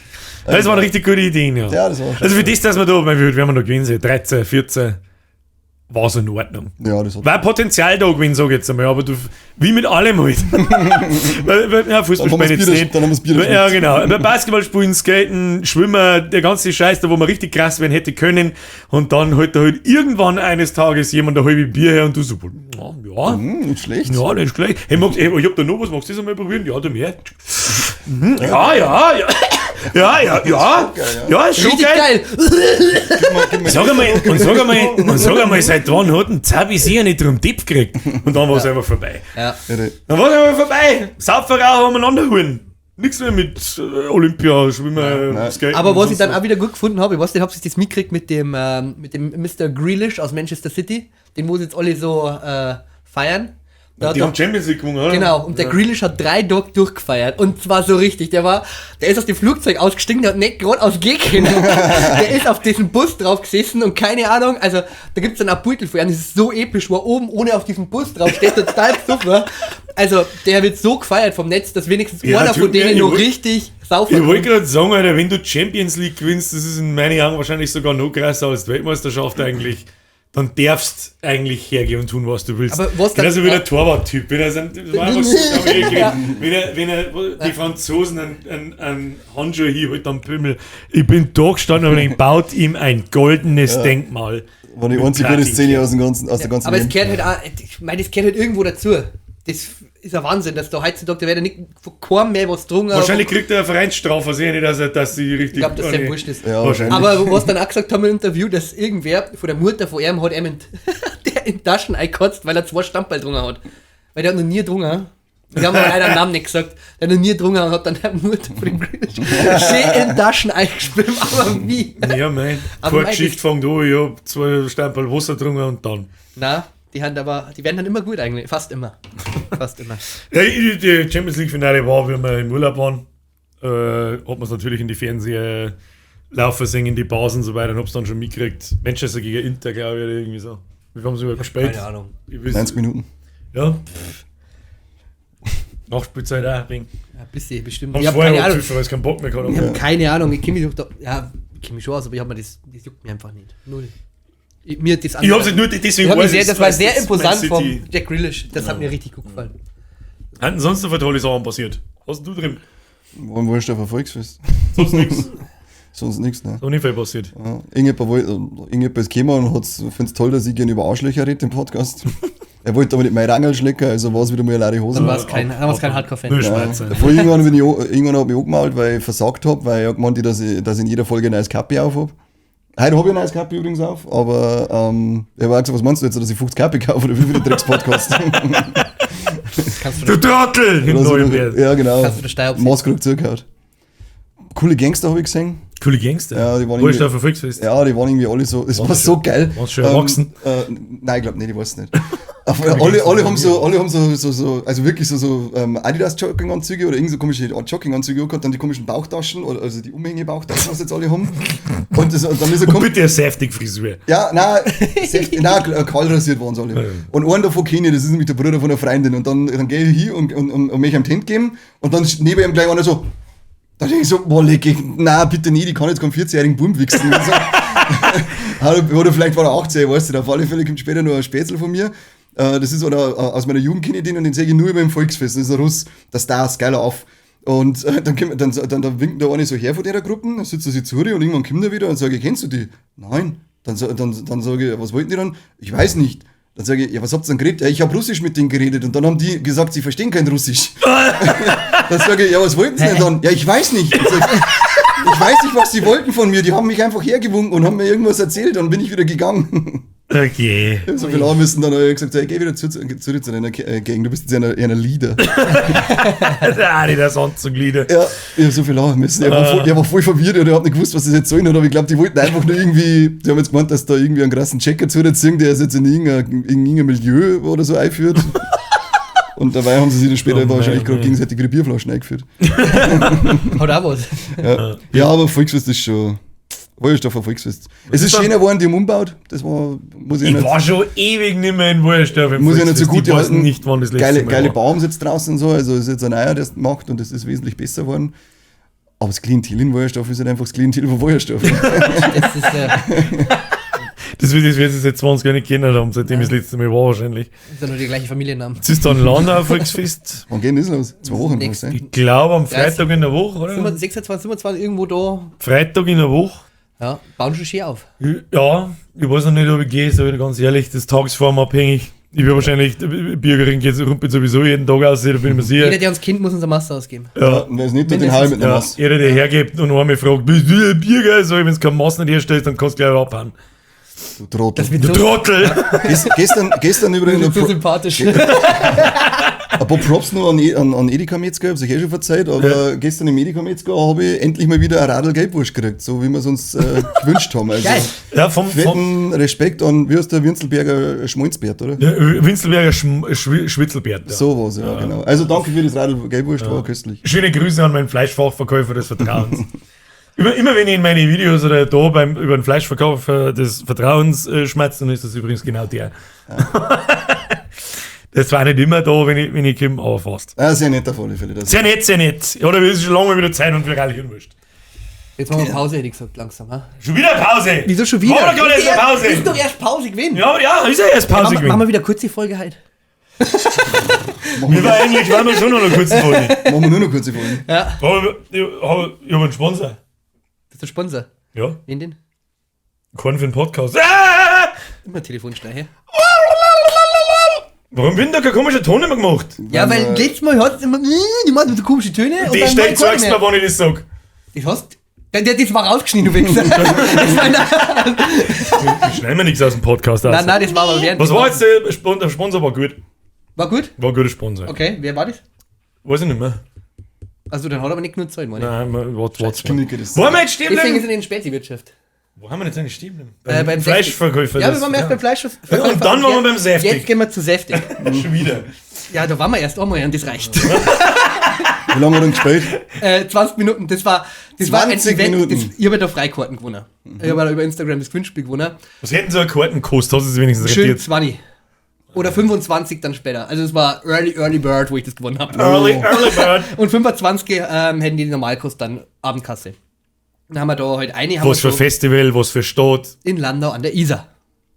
Das waren richtig gute Ideen, ja. Ja, das war schon Also für das, dass wir da, wie alt werden wir da gewesen sein? 13, 14, war es in Ordnung. Ja, das hat. War Potenzial da gewesen, sag ich jetzt einmal, aber du, wie mit allem halt. weil, ja, Fußball Dann haben wir's spielen jetzt Bier- nicht. dann haben wir's Bier Ja, geschmeckt. genau. Aber Basketball spielen, Skaten, Schwimmen, der ganze Scheiß, da wo man richtig krass werden hätte können. Und dann holt da halt irgendwann eines Tages jemand ein halbe Bier her und du so, ja, ja. Nicht schlecht. Ja, nicht schlecht. Hey, magst, hey, ich hab da noch was, magst du das einmal probieren? Ja, du mehr. Mhm. Ja, ja, ja. Ja, ja, ja. Ja, ist schon Richtig geil. geil. Gib mir, Sag einmal, und sag einmal, seit wann hat ein Zabi sicher nicht drum Tipp gekriegt? Und dann war es einfach vorbei. Ja. Irre. Dann war es einfach vorbei. Sauferau umeinander holen. Nichts mehr mit Olympia, Schwimmen, Nein. Skaten. Aber und was ich sonst dann auch wieder gut gefunden habe, ich weiß nicht, ob ihr das mitgekriegt mit dem Mr. Grealish aus Manchester City, den wo sie jetzt alle so feiern. Da hat Die doch- haben Champions League gewonnen, oder? Genau, und der Grealish hat 3 Tage durchgefeiert. Und zwar so richtig. Der ist aus dem Flugzeug ausgestiegen, der hat nicht gerade aus gehen können. Der ist auf diesem Bus drauf gesessen und keine Ahnung, also da gibt's dann auch Beutel für ihn, das ist so episch, wo er oben ohne auf diesem Bus drauf steht, total super. Also, der wird so gefeiert vom Netz, dass wenigstens Ja, einer von natürlich, denen ich noch wollt- richtig saufen Ich wollte gerade sagen, Alter, wenn du Champions League gewinnst, das ist in meinen Augen wahrscheinlich sogar noch krasser als die Weltmeisterschaft eigentlich. Dann darfst eigentlich hergehen und tun, was du willst. Aber was dann- Genauso wie der Torwart-Typ. Wenn er, das war einfach so, glaub ich, wenn er die Franzosen einen Handschuh hier halt am Pimmel. Ich bin da gestanden und ich baut ihm ein goldenes Denkmal. War die Mit einzige gute Platin. Szene aus, dem ganzen, aus der ganzen Aber es WM. gehört halt auch, ich meine, es gehört halt irgendwo dazu. Das ist ein Wahnsinn, dass da heutzutage, da wird ja nicht von keinem mehr was drungen. Wahrscheinlich kriegt er eine Vereinsstrafe, also ich nicht, dass sie richtig. Ich glaube, dass der wurscht ist. Ja, wahrscheinlich. Aber was dann auch gesagt haben im Interview, dass irgendwer von der Mutter von ihm hat ihm in, der in Taschen eingekotzt, weil er 2 Stammball drungen hat. Weil der hat noch nie drungen. Wir haben aber leider den Namen nicht gesagt. Der hat noch nie drungen und hat dann der Mutter von dem Grealish schön in Taschen eingeschwimmt. Aber wie? Ja, mein. Aber Keine mein, Geschichte fängt an, ich hab 2 Stamperl Wasser getrunken und dann. Na, die haben aber, die werden dann immer gut eigentlich. Fast immer. Fast immer. Ja, die Champions League Finale war, wie wir im Urlaub waren, hat man es natürlich in die Fernseher laufen sehen, in die Bars und so weiter und hab's dann schon mitgekriegt. Manchester gegen Inter, glaube ich, oder irgendwie so. Wie haben sie überhaupt gespielt? Keine Ahnung. Ich weiß, 90 Minuten. Ja. Nachspielzeit auch, wegen. Ja, ein bisschen, bestimmt. Haben Ich sie hab vorher keine Ahnung. abgepfiffen, weil es keinen Bock mehr gehabt Ich haben. hab keine Ahnung. Ich kenne mich doch da, ja, ich kenn mich schon aus, aber ich hab mir das juckt mir einfach nicht. Null. Ich, mir das Ich hab's nicht nur deswegen Ich hab mich weiß sehr, ich's, das war weil sehr das imposant Man City- vom Jack Grealish. Das hat mir richtig gut gefallen. Hatten sonst noch tolle Sachen passiert? Was hast du drin? Warum wolltest du auf ein Volksfest? Sonst nichts. Sonst nichts, ne? So nicht viel passiert. Ja, irgendjemand ist gekommen und find's toll, dass ich gerne über Arschlöcher rede im Podcast. Er wollte aber nicht meine Rangel schlecken, also war es wieder mal eine leere Hose. Dann war es kein, dann war's kein Hardcore-Fan. Nur Ja, Schweizer. vor irgendwann, bin ich, irgendwann hab ich mich angemalt, weil ich versagt hab, weil ich hab gemeint, dass ich in jeder Folge ein neues Kapi auf hab. Heute hab ich ein neues Kapi übrigens auf, aber ich hab auch gesagt, was meinst du jetzt, dass ich 50 Kapi kaufe oder wie viele Drecks-Podcast? Kannst du Du Trottel! In neuem Wert. Ja, genau. Kannst du den Stein absetzen? Maßkrug zugehört. Coole Gangster habe ich gesehen. Coole Gangster. Ja, die waren Wo ist irgendwie- der Volksfest? Ja, die waren irgendwie alle so. Es war so geil. Waren's schon erwachsen? Nein, ich glaube nicht, ich weiß nicht. Aber alle haben so, alle haben so, so, so, also wirklich so, Adidas Jogginganzüge oder irgend so komische Jogginganzüge angehabt, dann die komischen Bauchtaschen oder also die Umhängebauchtaschen, was jetzt alle haben. Und, das, und dann ist er Und gekommen. bitte eine saftig Frisur. Ja, nein, nein, kahl rasiert waren sie alle. Und einen davon kenne ich, das ist nämlich der Bruder von einer Freundin. Und dann gehe ich hin und möchte ihm die Hand geben. Und dann neben ihm gleich einer so, Da denke ich so, boah, leck, nein, bitte nicht, ich kann jetzt keinen 40-jährigen Bub wichsen. Oder vielleicht war er 18, ich weiß nicht, auf alle Fälle kommt später noch ein Spätzle von mir. Das ist einer aus meiner Jugend, kenne ich den und den sehe ich nur immer im Volksfest. Das ist ein Russ, der Star ist geiler auf. Und dann winkt da einer so her von der Gruppe, dann sitzt er sich zu und irgendwann kommt er wieder und sage ich, kennst du die? Nein. Dann sage ich, was wollten die dann? Ich weiß nicht. Dann sage ich, ja, was habt ihr denn geredet? Ja, ich habe Russisch mit denen geredet. Und dann haben die gesagt, sie verstehen kein Russisch. Dann sage ich, ja, was wollten sie denn dann? Ja, ich weiß nicht. Ich weiß nicht, was sie wollten von mir. Die haben mich einfach hergewunken und haben mir irgendwas erzählt. Dann bin ich wieder gegangen. Okay. Ich hab so viel haben müssen, dann habe ich gesagt, hey, geh wieder zurück zu deiner Gang, du bist jetzt einer Leader. Das Anzug-Leader. Ja, ich hab so viel lachen müssen. Ich war voll verwirrt und ich hab nicht gewusst, was das jetzt soll. Aber ich glaube, die wollten einfach nur irgendwie, die haben jetzt gemeint, dass da irgendwie einen krassen Checker zuziehen, der es jetzt in irgendein Milieu oder so einführt. Und dabei haben sie sich dann später wahrscheinlich gerade gegenseitig ihre Bierflaschen eingeführt. Hat auch was. Ja, aber Volksfest ist schon. Wollersdorfer Volksfest. Es ist schöner geworden, die haben umgebaut. Das war, muss ich war schon ewig nicht mehr in Wollersdorf. Muss ich nicht so gut halten. Nicht, wann das letzte Geile Baum sitzt draußen und so. Also ist jetzt ein neuer, der es macht und das ist wesentlich besser geworden. Aber das Klientel in Wollersdorf ist halt einfach das Klientel von Wollersdorf. Das ist Das wird ich seit 20 Jahren nicht kennen haben, seitdem ich das letzte Mal war wahrscheinlich. Das ist ja noch die gleiche Familiennamen. Jetzt ist dann Landau Volksfest. Wann geht das los? 2 Wochen. Ich glaube am Freitag in der Woche, oder? 26, 27 irgendwo da. Freitag in der Woche. Ja, bauen schon schön auf. Ja, ich weiß noch nicht, ob ich gehe, sag ich ganz ehrlich, das ist tagesformabhängig. Ich bin wahrscheinlich, Bürgerin geht rumpelt sowieso jeden Tag aus, da bin ich mir sicher. Jeder, der uns kennt, muss uns eine Masse ausgeben. Ja, und wer es nicht tut, den hau ich mit einer Masse. Jeder, der hergibt und einmal fragt, bist du ein Bürger? Sag ich, wenn du keine Masse nicht herstellst, dann kannst du gleich abhauen. Du Trottel. Du Trottel! Gestern übrigens. So sympathisch. Ein paar Props noch an Edeka Metzger, hab ich eh schon verzeiht, aber ja. Gestern im Edeka Metzger habe ich endlich mal wieder ein Radl Gelbwurst gekriegt, so wie wir es uns gewünscht haben. Also geil. Ja, vom fetten Respekt an, wie heißt der Winzelberger Schmalzbert, oder? Ja, Winzelberger Schwitzelbert. Ja. So was, ja, genau. Also danke für das Radl Gelbwurst, war köstlich. Schöne Grüße an meinen Fleischfachverkäufer des Vertrauens. Immer wenn ich in meine Videos oder da über den Fleischverkauf des Vertrauens schmatze, dann ist das übrigens genau der. Ja. Das war nicht immer da, wenn ich komme, aber fast. Ah, sehr nett auf alle Fälle. Sehr nett, sehr nett. Ja, da ist schon lange wieder Zeit und für alle Hirnwurst. Jetzt machen wir Pause, hätte ich gesagt, langsam. Ha? Schon wieder Pause? Wieso schon wieder? Machen wir doch gar nicht Pause. Ist doch erst Pause gewesen. Ja, ja, ist ja erst Pause gewesen. Machen wir wieder kurze Folge heute. Wir waren eigentlich waren wir schon noch eine kurze Folge. Machen wir nur noch kurze Folge. Ja. Aber ich hab einen Sponsor. Das ist der Sponsor? Ja. Wen denn? Keinen für den Podcast. Ah! Immer Telefonstreiche. Warum wird denn da kein komischer Ton mehr gemacht? Ja, weil letztes Mal hat es immer, die machen so komische Töne. Und die stellt zeigst mir, wann ich das sag. Das hast das war rausgeschnitten, du Wichser. Wir schneiden mir nichts aus dem Podcast aus. Nein, nein, das war aber während. Was war jetzt der Sponsor? War gut. War gut? War ein guter Sponsor. Okay, wer war das? Weiß ich nicht mehr. Also, dann hat er aber nicht genug Zeit, meine ich. Nein, warte. Wo haben wir jetzt stehen bleiben? Deswegen ist er in der Spezi-Wirtschaft. Wo haben wir jetzt eigentlich stehen bleiben? Beim Fleischverkäufer. Ja, wir waren erst beim Fleischverkäufer. Und dann waren wir beim Säftig. Jetzt gehen wir zu Säftig. Schon wieder. Ja, da waren wir erst einmal und das reicht. Wie lange hat er gespielt? 20 Minuten. Das war 20 ein Event, Minuten. Ich habe ja da Freikarten gewonnen. Mhm. Ich habe ja über Instagram das Gewinnspiel gewonnen. Was hätten so eine Karten gekostet? Hast du es wenigstens schön rentiert? 20. Oder 25 dann später. Also es war Early Bird, wo ich das gewonnen habe. Early Bird. Und 25 hätten die Normalkost dann Abendkasse. Dann haben wir da halt eine. Was für Festival, was für Stadt? In Landau an der Isar.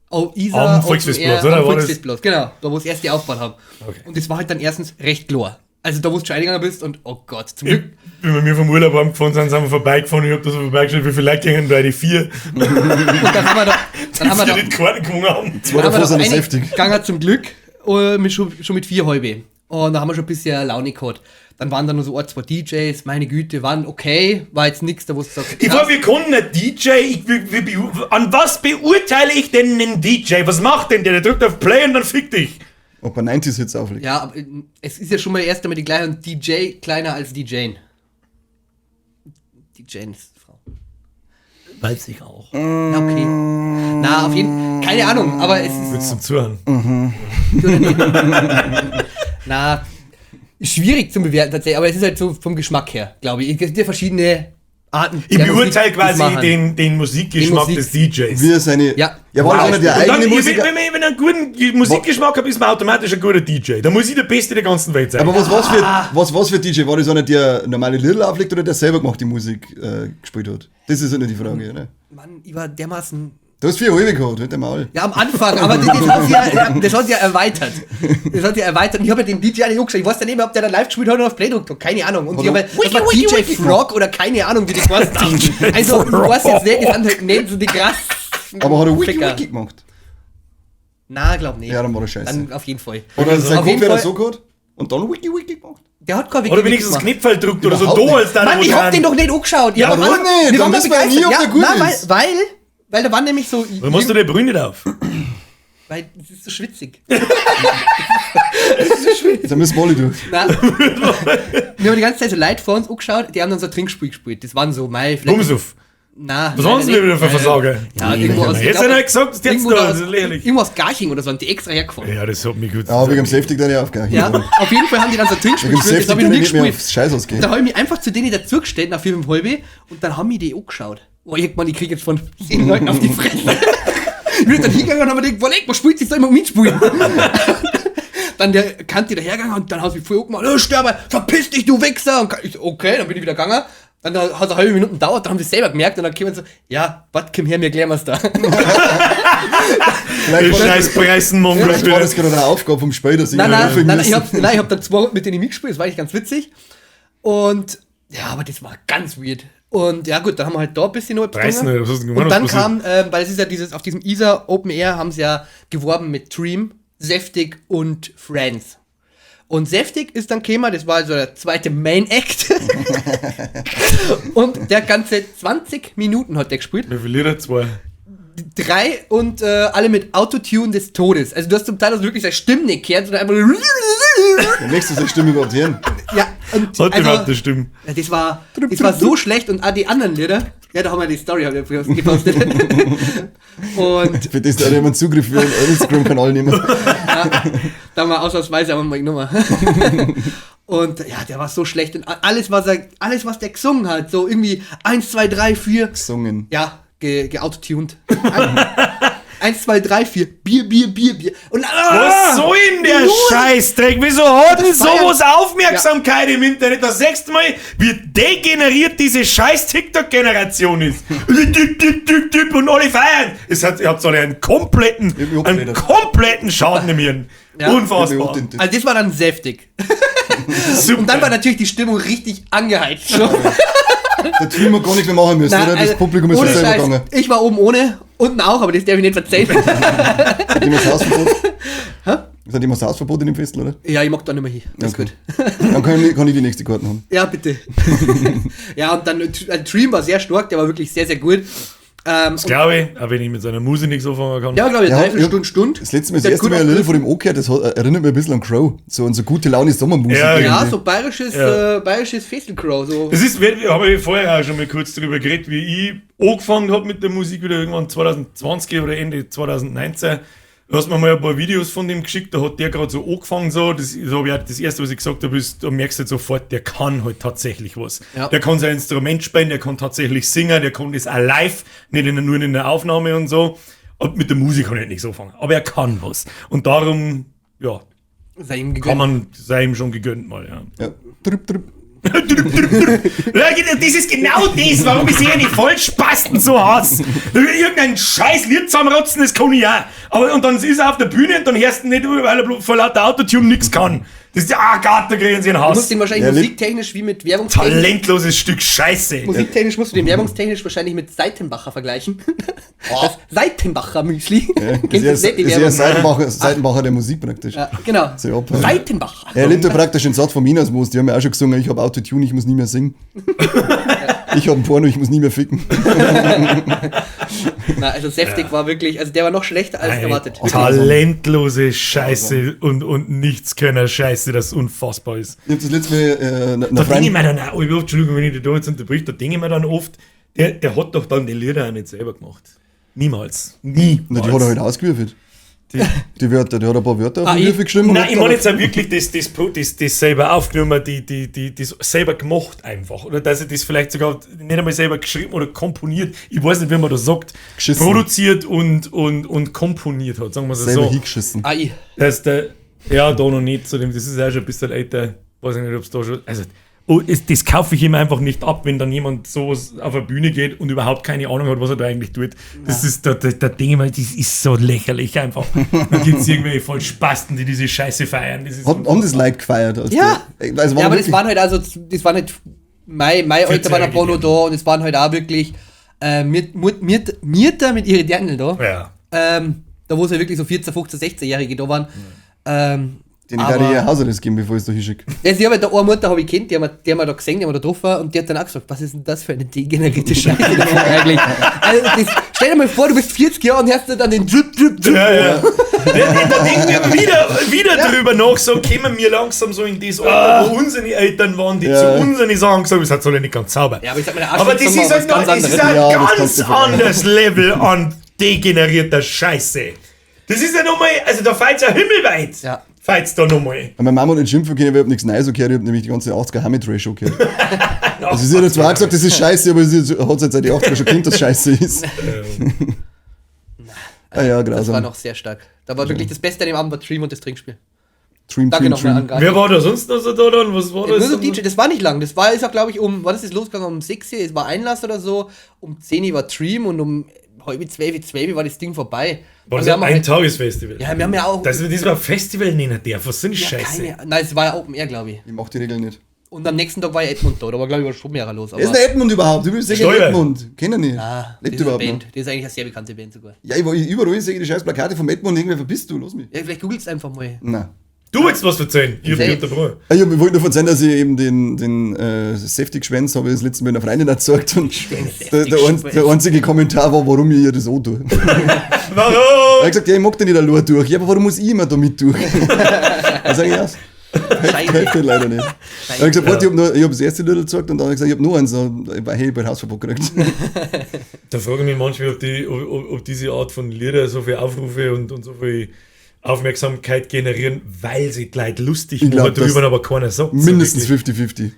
Oh, Isar. Am Volksfestplatz, oder? Am Volksfestplatz, genau. Da, wo es erst die aufgebaut haben. Okay. Und das war halt dann erstens recht klar. Also da, wo du schon eingegangen bist und oh Gott, zum Glück. Wenn wir vom Urlaub heimgefahren sind, sind wir vorbeigefahren. Ich hab da so vorbeigeschaut, wie viele Leute gingen bei die 4. Und dann haben wir da. Dann haben wir da die Karten gewonnen haben. Zwei davon sind heftig. Gegangen zum Glück schon mit 4 halbe. Und da haben wir schon ein bisschen Laune gehabt. Dann waren da nur so ein, zwei DJs, meine Güte, waren okay, war jetzt nix, da wo du sagst. Ich war, wir konnten nicht DJ, an was beurteile ich denn einen DJ? Was macht denn der? Der drückt auf Play und dann fick dich. Ob er 90s Hits auflegt. Ja, aber es ist ja schon mal erst einmal die gleiche und DJ kleiner als DJ. DJ ist Frau. Weiß ich auch. Na, okay. Na, auf jeden Fall, keine Ahnung, aber es ist. Willst du zum Zuhören? Mhm. Na, schwierig zu bewerten tatsächlich, aber es ist halt so vom Geschmack her, glaube ich. Es gibt ja verschiedene Arten. Ich der beurteile Musik, die sie quasi machen. den Musikgeschmack Die des Musik. DJs. Wie er seine. Ja. Ja, war das einer, der Und dann, eigene ich, Musik. wenn ich einen guten Musikgeschmack habe, ist man automatisch ein guter DJ. Da muss ich der Beste der ganzen Welt sein. Aber was war's für, was war's für DJ? War das einer, der normale Lieder auflegt oder der selber gemacht die Musik gespielt hat? Das ist halt nicht die Frage, oder? Mann, ich war dermaßen. Du hast vier halbe gehabt, halt einmal. Ja, am Anfang, aber das hat sich ja, das hat sich ja erweitert. Das hat sich ja erweitert. Und ich habe ja den DJ eigentlich angeschaut. Ich weiß ja nicht mehr, ob der da live gespielt hat oder auf Play gedrückt hat. Keine Ahnung. Und Hat ich habe er das war Wiki, DJ Wiki Frog oder keine Ahnung, wie die geheißen haben. Also, ich weiß jetzt nicht, die sind halt nicht so die krassen. Aber hat er Wiki Ficker. Wiki gemacht? Na, glaub nicht. Ja, dann war er scheiße. Dann auf jeden Fall. Oder sein Auf jeden Kopfhörer Fall- so gehabt und dann Wiki Wiki gemacht? Der hat kein Wiki Oder wenigstens gemacht. Knipfel druckt oder so Überhaupt da nicht. als dann. Mann, ich hab den doch nicht angeschaut. Ich Ja, hab warum alle- nicht? Wir Dann waren da wissen wir ja nie, ob begeistert. der gut nein, ist. weil da waren nämlich so. Warum machst du die Brille nicht auf? Weil es ist so schwitzig. Da müssen wir alle durch. Nein. Wir haben die ganze Zeit so Leute vor uns angeschaut, die haben dann so ein Trinkspiel gespielt. Das waren so, mei, vielleicht. Bumsuff. Nein. Was haben sie denn wieder für Versager? Ja, irgendwo aus. Jetzt hat er gesagt, das ist jetzt irgendwo da, da das aus, ist lächerlich. irgendwo aus Garching oder so, sind die extra hergefahren. Ja, das hat mich gut. Ja, wegen dem Safety dann ja aufgegangen. Ja, auf jeden Fall haben die dann so ein Trinkspiel Wegen dem gespielt, das Safety habe ich dann noch nie nicht mehr gespielt. aufs Scheiß ausgehen. Da habe ich mich einfach zu denen dazugestellt nach 4,5 und dann haben mich die angeschaut. Oh, ich gemeint, ich krieg jetzt von 10 Leuten auf die Fresse. Ich bin dann hingegangen und habe mir gedacht, boah, leck, was spielt sich soll ich mal mitspielen? Dann der Kante dahergegangen und dann hat sie mich voll angemacht, oh, Sterber, verpiss dich, du Wichser! Und ich so, okay, dann bin ich wieder gegangen. Dann hat es eine halbe Minute gedauert, dann haben sie es selber gemerkt und dann kämen sie so, ja, was, komm her, mir klären wir's da. Vielleicht war das, Scheiß Preisen, vielleicht war das gerade eine Aufgabe vom Spiel, dass ich Nein, nein, aufhören nein, ich müssen. hab, nein, ich hab dann zwei Runden mit denen mitgespielt, das war eigentlich ganz witzig. Und ja, aber das war ganz weird. Und ja, gut, dann haben wir halt da ein bisschen noch etwas Preisen, getrunken. was hast du denn gemacht? Und dann Was passiert? kam, weil es ist ja dieses, auf diesem Isar Open Air haben sie ja geworben mit Dream, Seftig und Friends. Und Seftig ist dann gekommen, das war also der zweite Main Act. Und der ganze 20 Minuten hat der gespielt. Wie viele Lieder? Zwei. 3 und alle mit Autotune des Todes. Also du hast zum Teil also wirklich seine Stimme nicht gehört, sondern einfach nur Dann möchtest du seine Stimme überhaupt hören. Ja, und Hat überhaupt also, eine Stimme. ja, das war so schlecht und auch die anderen Lieder, ja, da haben wir die Story hab ich ja gepostet. Und Für das da jemand Zugriff für den Instagram-Kanal nehmen. da haben wir ausnahmsweise aber mal genommen. Und ja, der war so schlecht und alles, was der gesungen hat, so irgendwie 1, 2, 3, 4, Gesungen. ja, geautotuned. 1, 2, 3, 4, Bier, Bier, Bier, Bier. Und, Was soll denn der Null. Scheißdreck? Wieso hat denn Das war ja- sowas Aufmerksamkeit im Internet? Das sechste Mal, wie degeneriert diese scheiß TikTok-Generation ist. Typ, typ, typ, typ und alle feiern. Es hat, ihr habt alle einen kompletten, Ich hab mich einen abgeredet. kompletten Schaden im Hirn. Ja. Unfassbar. Also das war dann säftig. Super. Und dann war natürlich die Stimmung richtig angeheizt. So. Der Team hat gar nichts mehr machen müssen, Nein, oder? Das also, Publikum ist ohne von selber Scheiß, gegangen. Ich war oben ohne, unten auch, aber das darf ich nicht verzeihen. Hat jemand das Hausverbot? Hat jemand das Hausverbot in dem Festival, oder? Ja, ich mag da nicht mehr hin. Das ist Okay. gut. Dann kann ich die nächste Karte haben. Ja, bitte. Ja, und dann Dream war sehr stark, der war wirklich sehr, sehr gut. Das glaube ich, auch wenn ich mit seiner Musik nichts anfangen kann. Ja, glaube ich, Ja, dreiviertel ja. Stunde, Stunde. Das letzte Mal, das Der hat erste gut Mal ein Little aufgegriffen. von dem angehört, das erinnert mich ein bisschen an Crow. So an so gute Laune Sommermusik. Ja, Ja, irgendwie. so bayerisches, Ja. bayerisches Festelcrow. So. Das ist, wir haben ja vorher auch schon mal kurz darüber geredet, wie ich angefangen habe mit der Musik wieder irgendwann 2020 oder Ende 2019. Du hast mir mal ein paar Videos von dem geschickt, da hat der gerade so angefangen, so. Das, so hab ich auch das erste, was ich gesagt habe, ist, da merkst du halt sofort, der kann halt tatsächlich was. Ja. Der kann sein Instrument spielen, der kann tatsächlich singen, der kann das auch live, nicht nur in der Aufnahme und so. Und mit der Musik kann ich halt nichts anfangen. Aber er kann was. Und darum, ja, Sei ihm gegönnt. kann man, sei ihm schon gegönnt mal, ja. Ja. Trüpp, trüpp. Ja, genau, das ist genau das, warum ich sie eine Vollspasten so hasse. Irgendein scheiß Lied zusammenrotzen, das kann ich auch. Aber, und dann ist er auf der Bühne und dann hörst du ihn nicht, weil er vor lauter Autotune nichts kann. Das ist, ah Gott, da kriegen sie einen Du musst Hass. den wahrscheinlich Ja, musiktechnisch wie mit werbungstechnisch. Talentloses Stück Scheiße. Musiktechnisch musst du den werbungstechnisch wahrscheinlich mit Seitenbacher vergleichen. Das Seitenbacher Müsli. Ja, Kennst du ist das nicht, die ja, ist ja Werbung? Seitenbacher der Musik praktisch. Ja, genau. Sehr abhängig. Seitenbacher. Er lebt ja praktisch den Satz von Minasmoos. Die haben ja auch schon gesungen, ich habe Autotune, ich muss nie mehr singen. Ich habe ein Porno, ich muss nie mehr ficken. Na, also Seftig war wirklich, also der war noch schlechter als Eine erwartet. Talentlose Scheiße und Nichtskönner Scheiße, das unfassbar ist. Ich hab das letzte Mal Da nach denke ich Freund, mir dann auch, oh, Entschuldigung, wenn ich dich da jetzt unterbrich, da denke ich mir dann oft, der hat doch dann die Lieder auch nicht selber gemacht. Niemals. Niemals. Na, die hat er halt ausgewürfelt. Die Wörter, der hat ein paar Wörter auf Ah, den ich- Würfel geschrieben. und Nein, hat ich meine dann- jetzt auch wirklich das selber aufgenommen, das selber gemacht einfach. Oder dass er das vielleicht sogar nicht einmal selber geschrieben oder komponiert. Ich weiß nicht, wie man das sagt. Geschissen. Produziert und komponiert hat, sagen wir es selber so. hingeschissen. Ah, ich. Dass der, ja, da noch nicht zu dem, das ist auch schon ein bisschen älter. Weiß ich nicht, ob es da schon. Also, oh, das kaufe ich ihm einfach nicht ab, wenn dann jemand sowas auf eine Bühne geht und überhaupt keine Ahnung hat, was er da eigentlich tut. Das ist, da denke ich mir, das ist so lächerlich einfach. Da gibt es irgendwelche voll Spasten, die diese Scheiße feiern. Das ist Haben das Leute gefeiert? als Ja. Also Ja, aber das wirklich- waren halt also, das waren halt, mein Alter war der Bono 14-Jährige. da und es waren halt auch wirklich Mirta mit ihren Dirndl da. Ja. Da wo es halt wirklich so 14, 15, 16-Jährige da waren. Den ich da ihr Hausarrest geben, bevor ich es da hinschicke. Also ich habe da eine Mutter habe ich kennt, die haben wir da gesehen, die haben wir da getroffen und die hat dann auch gesagt, was ist denn das für eine degenerierte Scheiße davon eigentlich? Also das, stell dir mal vor, du bist 40 Jahre und hörst dir dann den Drip, Drip, Drip. Ja, ja. Da denken wir wieder drüber nach, so kommen wir langsam so in das Alter, wo unsere Eltern waren, die Ja. zu unseren Sachen gesagt haben, das hat alle nicht ganz sauber. Ja, aber ich sag mal, der Aber das Arschloch ist halt war noch, was das ist anderes. ein Ja, das ganz kannst du vergleichen. anderes Level an degenerierter Scheiße. Das ist ja nochmal, also da fällt's ja himmelweit. Ja. Fällt's da nochmal. Meine Mama hat nicht schimpfen können, weil ich hab nichts Neues gehört, ich hab nämlich die ganze 80er Hammy-Trash schon gehört. Also sie hat zwar auch gesagt, das ist scheiße, aber sie hat seit die 80er schon gekannt, dass scheiße ist. Ah ja, Das war grausam. noch sehr stark. Da war wirklich das Beste an dem Abend war Dream und das Trinkspiel. Dream, Danke Dream, nochmal Dream. an Gary. Wer war da sonst noch so da dann? Was war Ja, das? nur so DJ, das war nicht lang. Das war, ist auch, glaube ich, um, wann ist das losgegangen? Um 6 Uhr, es war Einlass oder so. Um 10 Uhr war Dream und um 11:30, 12 war das Ding vorbei. War Und das wir haben ein halt, Tagesfestival? ja, wir haben ja auch. Dass wir das mal Festival nennen darf, was sind ja, Scheiße? keine, nein, es war ja Open Air, glaube ich. Ich mach die Regeln nicht. Und am nächsten Tag war ja Edmund da, da war, glaube ich, war schon mehrer los. Aber, Wer ist der Edmund überhaupt? Du bist sicher Stoiber. Edmund. Kenn ich nicht. ah, das Lebt ist eine überhaupt Band. noch. Das ist eigentlich eine sehr bekannte Band sogar. Ja, ich, überall sehe ich die scheiß Plakate vom Edmund, irgendwer verpisst du, lass mich. Ja, vielleicht googelst einfach mal. Nein. Du willst was erzählen? Ich hab dich unterbrochen. Ich wollte nur erzählen, dass ich eben den Safety-Geschwänz habe ich das letzte Mal einer Freundin erzeugt und der einzige Kommentar war, warum ich ihr das antue. Warum? Er hat gesagt, ja, ich mag den nicht allein durch. Ja, aber warum muss ich immer da mit durch? Dann sage ich, ja, hilft halt leider nicht. Er hat gesagt, warte, ich hab das erste Little gezeigt und dann habe ich gesagt, ich hab nur eins, dann hey, ich hab Hausverbot gekriegt. Da frage ich mich manchmal, ob diese Art von Lieder so viel Aufrufe und so viel Aufmerksamkeit generieren, weil sie die Leute lustig Ich glaub, machen drüber, das aber keiner sagt. so Mindestens wirklich. 50-50.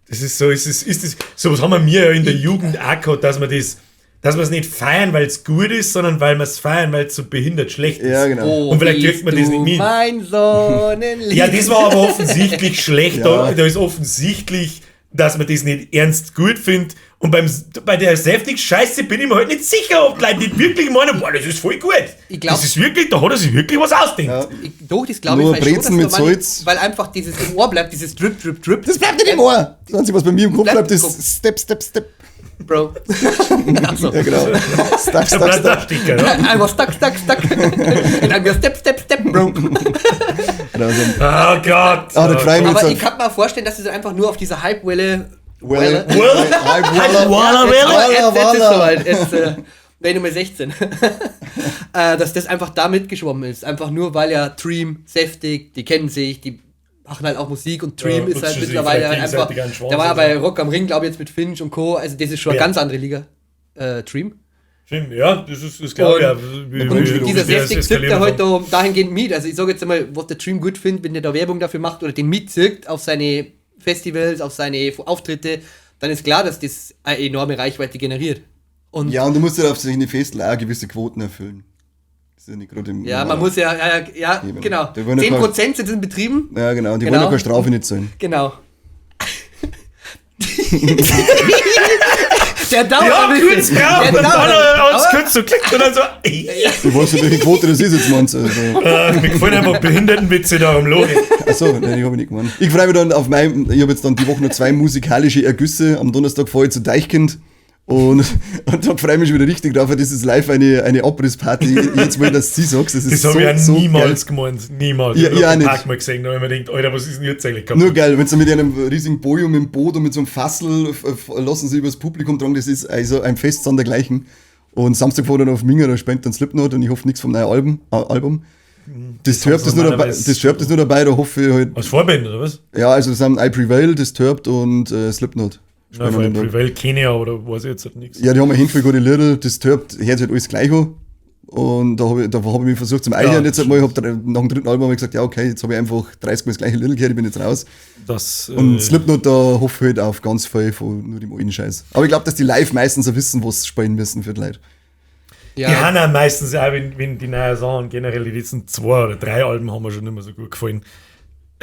Das ist so, ist das, sowas haben wir ja in der Jugend auch gehabt, dass wir das, dass wir es nicht feiern, weil es gut ist, sondern weil wir es feiern, weil es so behindert schlecht ist. Ja, genau. Oh, Und vielleicht kriegt man bist das du nicht mit. Mein Sonnenlicht. Ja, das war aber offensichtlich schlecht. Ja. Da ist offensichtlich, dass man das nicht ernst gut findet. Und bei der Safety-Scheiße bin ich mir halt nicht sicher, ob die Leute nicht wirklich meinen, boah, das ist voll gut. Ich glaub- das ist wirklich, da hat er sich wirklich was ausgedacht. Ja. Ich, doch, das glaube ich Nur vielleicht Brezen schon, dass mit da manche- Salz. Weil einfach dieses im Ohr bleibt, dieses Drip, Drip, Drip. Das bleibt nicht im Ohr. Das Einzige, was bei mir im Kopf Bleibt bleibt, im Kopf. ist Step, Step, Step. Bro. Achso. Ja, genau. Stuck, Da stuck, bleibt der stuck. Sticker, ne? Einmal stuck, stuck, stuck. Und dann wieder Step, Step, Step, Bro. Genau, so. Oh Gott. Ah, da freu ich mich Aber jetzt ich kann mir vorstellen, dass es einfach nur auf dieser Hype-Welle. Welle. Welle. Hype, Welle. Walla, Welle. Jetzt ist Walla. soweit. Jetzt, wäre ich Nummer 16. Dass das einfach da mitgeschwommen ist. Einfach nur, weil ja Dream, Saftig, die kennen sich, die machen halt auch Musik und Dream Ja, ist halt lutschen sich mittlerweile halt vielleicht einfach. gegenseitig einen Schwanz Der war ja oder bei so. Rock am Ring, glaube ich, jetzt mit Finch und Co. Also das ist schon eine Ja. ganz andere Liga. Dream. Stimmt, ja, das ist, das glaube ich. Und auch. Wie Dieser wie das Saftig zirkt eskalieren da halt kann. da dahingehend mit. Also ich sage jetzt einmal, was der Dream gut findet, wenn der da Werbung dafür macht oder den mitzirkt auf seine Festivals, auf seine Auftritte, dann ist klar, dass das eine enorme Reichweite generiert. Und Ja, und du musst ja auf solchen Festeln auch gewisse Quoten erfüllen. Das ist ja nicht gerade im. Ja, man muss ja, Eben. genau. Die wollen ja 10% sind in Betrieben. Ja, genau. Die Genau. wollen ja keine Strafe nicht zahlen. Genau. Der dauert Ja, ein kurz bisschen. drauf Der und dann dauert. hat's kurz so klickt und dann so. Ich weiß nicht, welche Quote das ist jetzt, meinst du? Also, Mir gefallen einfach Behindertenwitze da am Logik. achso, nein, ich habe nicht gemeint. Ich freue mich dann auf mein. Ich habe jetzt dann die Woche noch 2 musikalische Ergüsse. Am Donnerstag fahre ich zu Deichkind. Und da freue ich mich schon wieder richtig drauf, weil das ist live eine Abrissparty. Jetzt mal, dass du sagst, das ist Das so, habe ich ja so niemals geil. gemeint. Niemals. Ja, ich ich auch habe nicht. den Park mal gesehen, da habe ich mir gedacht, Alter, was ist denn jetzt eigentlich kaputt? Nur geil, wenn sie mit einem riesigen Podium im Boot und mit so einem Fassel lassen sie übers Publikum tragen, das ist also ein Fest sondergleichen. Und Samstag fahren dann auf Minga, da spendet dann Slipknot und ich hoffe nichts vom neuen Album. Disturbed ist nur dabei, normalerweise- Disturbed ist nur dabei, da hoffe ich halt. Als Vorband, oder was? Ja, also das sind I Prevail, Disturbed und Slipknot. Na, Spielen von an dem Tag. Prevail kenne ich, aber da weiß ich jetzt halt nichts. Ja, die haben eine Handvoll gute Lieder, Disturbed hört sich halt alles gleich an. Und da habe ich, da hab ich mich versucht zum Einhören. Jetzt einmal, ich hab nach dem dritten Album hab ich gesagt, ja okay, jetzt habe ich einfach 30 Mal das gleiche Lied gehört, ich bin jetzt raus. Das, Und Slipknot, da hoffe ich halt auf ganz viel von nur dem alten Scheiß. Aber ich glaube, dass die live meistens auch wissen, was sie spielen müssen für die Leute. Ja. Die haben auch meistens auch, wenn die neuen Sachen, generell die letzten 2 oder 3 Alben haben mir schon nicht mehr so gut gefallen.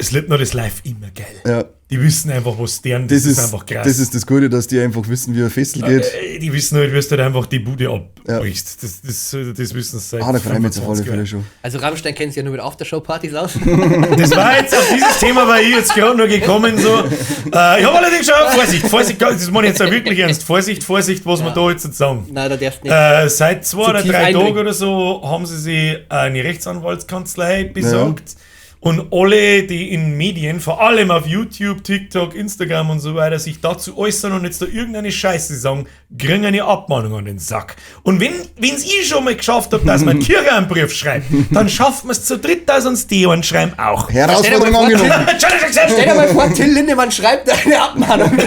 Slipknot ist live immer geil. Ja. Die wissen einfach, was deren, das ist einfach krass. Das ist das Gute, dass die einfach wissen, wie ein Festival geht. Die wissen halt, wie du halt einfach die Bude abbrichst. Ja. Das wissen sie seit Ah, da freue ich mich jetzt auf alle Fälle schon. Also Rammstein kennt sich ja nur mit Aftershow-Partys aus. Das war jetzt, auf dieses Thema war ich jetzt gerade nur gekommen. So. Ich habe allerdings schon, Vorsicht, das meine ich jetzt auch wirklich ernst. Vorsicht, was wir da jetzt sagen. Nein, da darfst du nicht. Seit 2 oder 3 Tagen oder so haben sie sich eine Rechtsanwaltskanzlei besorgt. Ja. Und alle, die in Medien, vor allem auf YouTube, TikTok, Instagram und so weiter, sich dazu äußern und jetzt da irgendeine Scheiße sagen, kriegen eine Abmahnung an den Sack. Und wenn's ich schon mal geschafft hab, dass man Kirche einen Brief schreibt, dann schafft man es zu dritt, dass uns die einen schreiben auch. Herausforderung angenommen. Stell dir mal vor, Till Lindemann schreibt eine Abmahnung.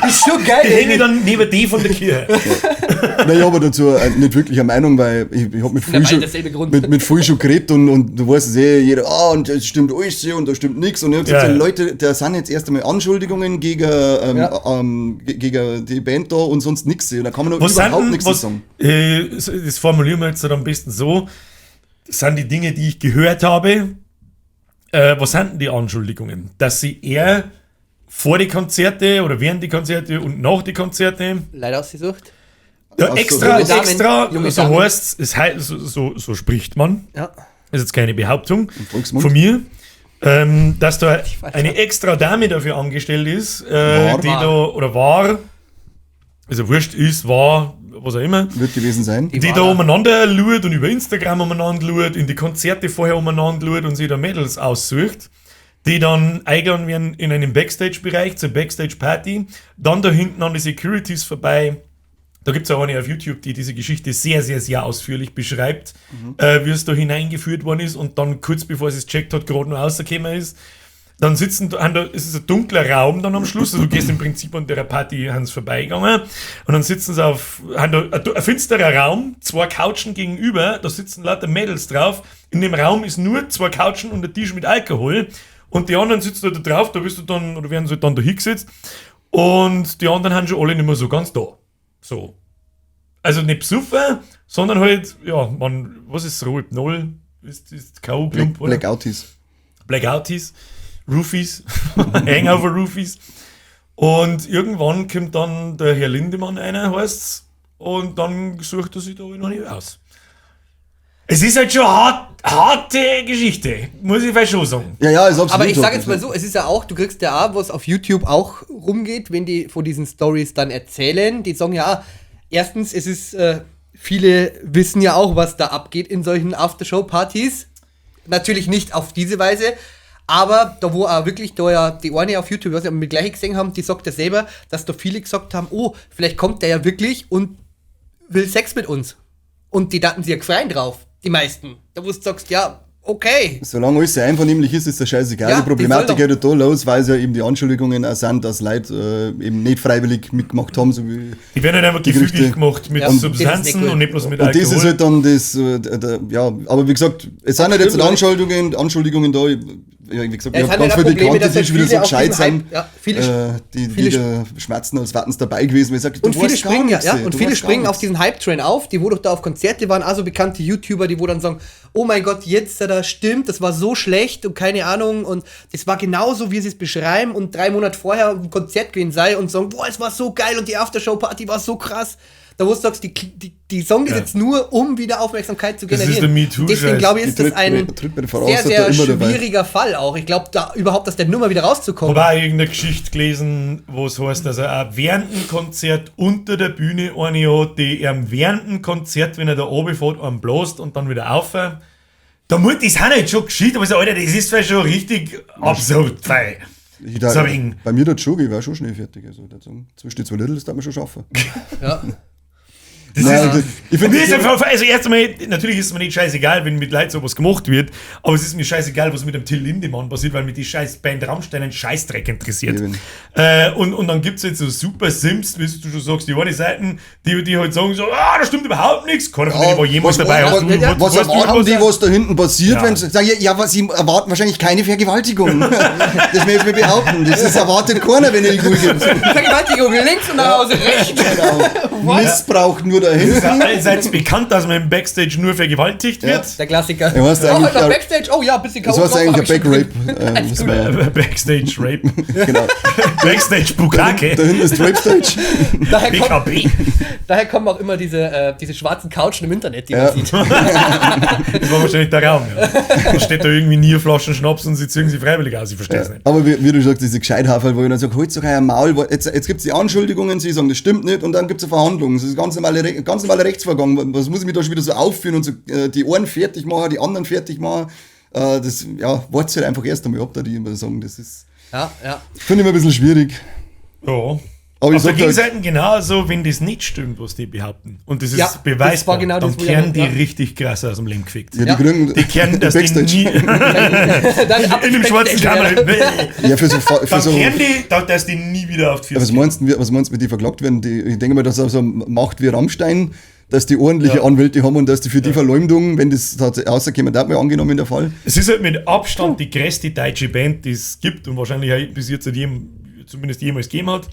Ist schon geil. Die hänge dann neben die von der Kirche. Nein, ich habe dazu nicht wirklich eine Meinung, weil ich hab mit viel schon, mit viel schon geredet und du weißt es eh, jeder, und das stimmt alles und da stimmt nichts. Und ich hab gesagt, ja. Leute, da sind jetzt erst einmal Anschuldigungen gegen, gegen die Band da und sonst nichts. Und da kann man noch überhaupt nichts sagen. Das formulieren wir jetzt halt am besten so. Das sind die Dinge, die ich gehört habe. Was sind denn die Anschuldigungen? Dass sie eher vor die Konzerte oder während die Konzerte und nach die Konzerte Leute ausgesucht. Ja, extra, so heißt es, so spricht man. Ja. Ist jetzt keine Behauptung von mir, dass da eine extra Dame dafür angestellt ist, die da, oder war, also wurscht ist, war, was auch immer. Wird gewesen sein. Die da umeinander lurt und über Instagram umeinander lurt, in die Konzerte vorher umeinander lurt und sich da Mädels aussucht, die dann eingeladen werden in einen Backstage-Bereich, zur Backstage-Party, dann da hinten an die Securities vorbei. Da gibt es auch eine auf YouTube, die diese Geschichte sehr, sehr, sehr ausführlich beschreibt, wie es da hineingeführt worden ist und dann kurz bevor sie es gecheckt hat, gerade noch rausgekommen ist. Dann sitzen, da ist es ein dunkler Raum dann am Schluss, also du gehst im Prinzip an der Party Hans vorbeigegangen und dann sitzen sie auf, haben da ein finsterer Raum, 2 Couchen gegenüber, da sitzen lauter Mädels drauf, in dem Raum ist nur 2 Couchen und ein Tisch mit Alkohol und die anderen sitzen da drauf, da bist du dann, oder werden sie dann da hingesetzt und die anderen haben schon alle nicht mehr so ganz da. So. Also nicht besoffen, sondern halt, ja, man, was ist Rohypnol? Ist K.O.-Klump, oder? Blackouties. Blackouties, Roofies, Hangover-Roofies. Und irgendwann kommt dann der Herr Lindemann einer, heißt's, und dann sucht er sich da noch nicht aus. Es ist halt schon harte Geschichte, muss ich vielleicht schon sagen. Ja, ja, ist absolut. Aber ich sage jetzt mal so, es ist ja auch, du kriegst ja auch, was auf YouTube auch rumgeht, wenn die von diesen Stories dann erzählen, die sagen ja, erstens, es ist, viele wissen ja auch, was da abgeht in solchen Aftershow-Partys. Natürlich nicht auf diese Weise, aber da wo auch wirklich, da ja die eine auf YouTube, was wir gleich gesehen haben, die sagt ja selber, dass da viele gesagt haben, oh, vielleicht kommt der ja wirklich und will Sex mit uns. Und die daten sich ja gefreien drauf. Die meisten. Da wo du sagst, ja, okay. Solange alles sehr einvernehmlich ist, ist das scheißegal. Ja, die Problematik geht ja da los, weil es ja eben die Anschuldigungen auch sind, dass Leute eben nicht freiwillig mitgemacht haben. So wie die werden halt einfach gefügig gemacht mit Substanzen und nicht bloß mit Alkohol. Und das ist halt dann das, ja, aber wie gesagt, es sind halt jetzt Anschuldigungen da. Ja, wie gesagt, ich habe ganz viele Bekannte, die schon wieder so gescheit sind, die da schmerzen, als wären sie dabei gewesen. Weil ich sag, und viele springen, ja, und viele springen auf diesen Hype-Train auf, die wo doch da auf Konzerte waren, also bekannte YouTuber, die wo dann sagen, oh mein Gott, jetzt, da stimmt, das war so schlecht und keine Ahnung und das war genauso, wie sie es beschreiben und 3 Monate vorher ein Konzert gewesen sei und sagen, boah, es war so geil und die Aftershow-Party war so krass. Da wo du sagst, die Song ist jetzt nur, um wieder Aufmerksamkeit zu generieren. Das ist der MeToo. Deswegen glaube ich, ist das ein sehr, sehr schwieriger Fall auch. Ich glaube, da überhaupt aus der Nummer wieder rauszukommen. Wobei ich irgendeine Geschichte gelesen, wo es heißt, dass er auch während dem Konzert unter der Bühne eine hat, die ihm während dem Konzert, wenn er da runterfährt, einen bläst und dann wieder auf. Da muss, das sind halt schon Geschichten, aber so, Alter, das ist vielleicht schon richtig absurd. Weil bei mir tut schon, ich war schon schnell fertig. Also, zwischen die 2 Little, das darf man schon schaffen. Ja. Das Nein, ist, das- ich find- mir ist einfach, also erst einmal, natürlich ist es mir nicht scheißegal, wenn mit Leuten sowas gemacht wird, aber es ist mir scheißegal, was mit dem Till Lindemann passiert, weil mich die scheiß Band Rammstein einen Scheißdreck interessiert. Eben. Und dann gibt es jetzt so super Sims, wie du schon sagst, die eine Seiten, die halt sagen so, ah, da stimmt überhaupt nichts. Keiner von denen war jemals was, dabei. Was, Hast du- was weißt du, erwarten die, was da hinten passiert, Ja. wenn sie sagen, ja, was, sie erwarten wahrscheinlich keine Vergewaltigung. Das möchte ich mir behaupten. Das ist erwartet keiner, wenn ihr die Kuh gibt. Vergewaltigung links und nach Hause rechts. Genau. Missbrauch nur da Es ist hinten. allseits bekannt, dass man im Backstage nur vergewaltigt wird. Der Klassiker. Ja, weißt du oh, eigentlich, noch ja- Backstage, oh ja, ein bisschen Das heißt drauf, eigentlich hab ein ich schon Back-Rape. Alles muss man ja- Backstage Rape. Genau. Backstage Bukake. Da hinten ist Rape Stage. Daher, kommt, BKB. daher kommen auch immer diese schwarzen Couchen im Internet, die Ja. man sieht. Das war wahrscheinlich der Raum. Ja. Da steht da irgendwie Nierflaschen Schnaps und sie ziehen sie freiwillig aus. Ich verstehe es nicht. Aber wie du sagst, diese Gescheithaferl, wo ich dann sage, holt doch euer Maul, jetzt gibt es die Anschuldigungen, sie sagen, das stimmt nicht, und dann gibt es eine Verhandlung. Das ist ganz normaler Rechtsvorgang. Was muss ich mich da schon wieder so aufführen und so die einen fertig machen, die anderen fertig machen? Das, ja, wart's halt einfach erst einmal ab, da die immer sagen, das ist, Ja, ja. finde ich immer ein bisschen schwierig. Ja. Aber ich Auf der sag halt, Gegenseite genauso, wenn das nicht stimmt, was die behaupten, und das ist Ja, das beweisbar, war genau dann das, wo ich kehren die ja. richtig krass aus dem Leben gefickt. ja, die Ja. kriegen Die kehren, dass die Backstage. nie Dann ab in dem schwarzen Backstage, Kammer. Ja, für so, für Dann so kehren die, dass die nie wieder auf die Ja, was Füße meinst du, was meinst du, wie die verklagt werden? Die, ich denke mal, dass auch so Macht wie Rammstein, dass die ordentliche Anwälte haben und dass die für die Verleumdung, wenn das tatsächlich rauskommt, da hat man angenommen der Fall. Es ist halt mit Abstand die größte deutsche Band, die es gibt und wahrscheinlich auch bis jetzt zumindest jemals gegeben hat.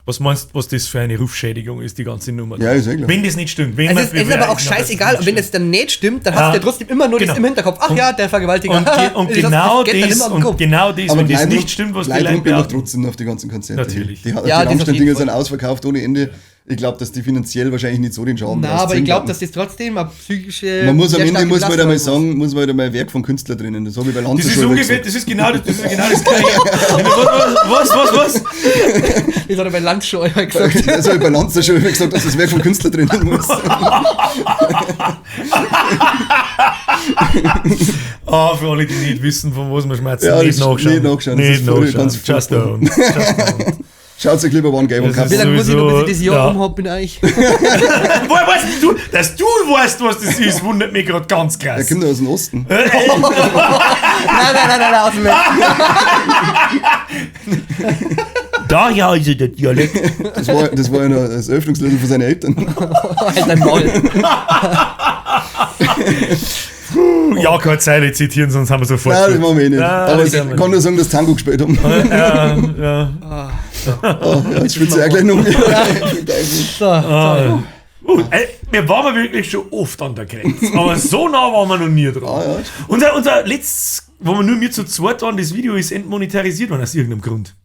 Was meinst du, was das für eine Rufschädigung ist, die ganze Nummer? Ja, ist eh klar. Wenn das nicht stimmt. Wenn Es man ist, es ist aber auch beweisen kann, dass scheißegal, das und wenn nicht das dann nicht stimmt, dann Ja. hast du ja trotzdem immer nur Genau. das im Hinterkopf. Ach ja, der Vergewaltiger. Und Das genau geht dann das, immer im und Kopf. genau das, Aber wenn das Leidrum- nicht stimmt, was die Leidrum Leute bin ich behaupten. trotzdem auf die ganzen Konzerte. Natürlich. Die Ja, das auf Rammstein-Dinger jeden sind Fall. ausverkauft ohne Ende. Ich glaube, dass die finanziell wahrscheinlich nicht so den Schaden Na, draus aber ich ziehen glaube, werden. dass das trotzdem eine psychische. Man muss am sehr Ende starke muss man halt einmal Belastung sagen, muss man halt einmal Werk von Künstler drinnen. Das habe ich bei Lanze Das ist schon immer ungefähr, gesagt. das ist genau das, das ist genau das Gleiche. Was? ist. Das hat er bei Lanz schon einmal gesagt. Das habe ich bei Lanze schon immer gesagt, dass das Werk von Künstler drinnen muss. Ah, für alle, die nicht wissen, von was wir schmerzen, Ja, nicht das- nachschauen. nicht nachschauen, das Nicht ist voll- nachschauen. ganz Just furchtbar. don't. Just don't. Schaut euch lieber One Game Das Cup ist Wie lange muss ich noch, bis ich das Jahr Ja. um hab, bin ich? Woher weißt du, dass du weißt, was das ist, wundert mich gerade ganz Der krass. kommt aus dem Osten. Nein, nein, nein, nein, nein, aus dem Westen. Daher also der Dialekt. Das war ja noch das Eröffnungslied von seinen Eltern. Halt dein Maul. Ja, keine Zeile zitieren, sonst haben wir sofort. Nein, das machen wir eh nicht. Nein, Aber das ich machen wir kann nur sagen, dass Tango gespielt haben. Ja, ja. Oh, ja, jetzt schwitze ich auch gleich noch mehr. So, Ah. Wir waren wirklich schon oft an der Grenze, aber so nah waren wir noch nie dran. Ah, ja. Unser letztes, wo wir nur mir zu zweit waren, das Video ist entmonetarisiert worden aus irgendeinem Grund.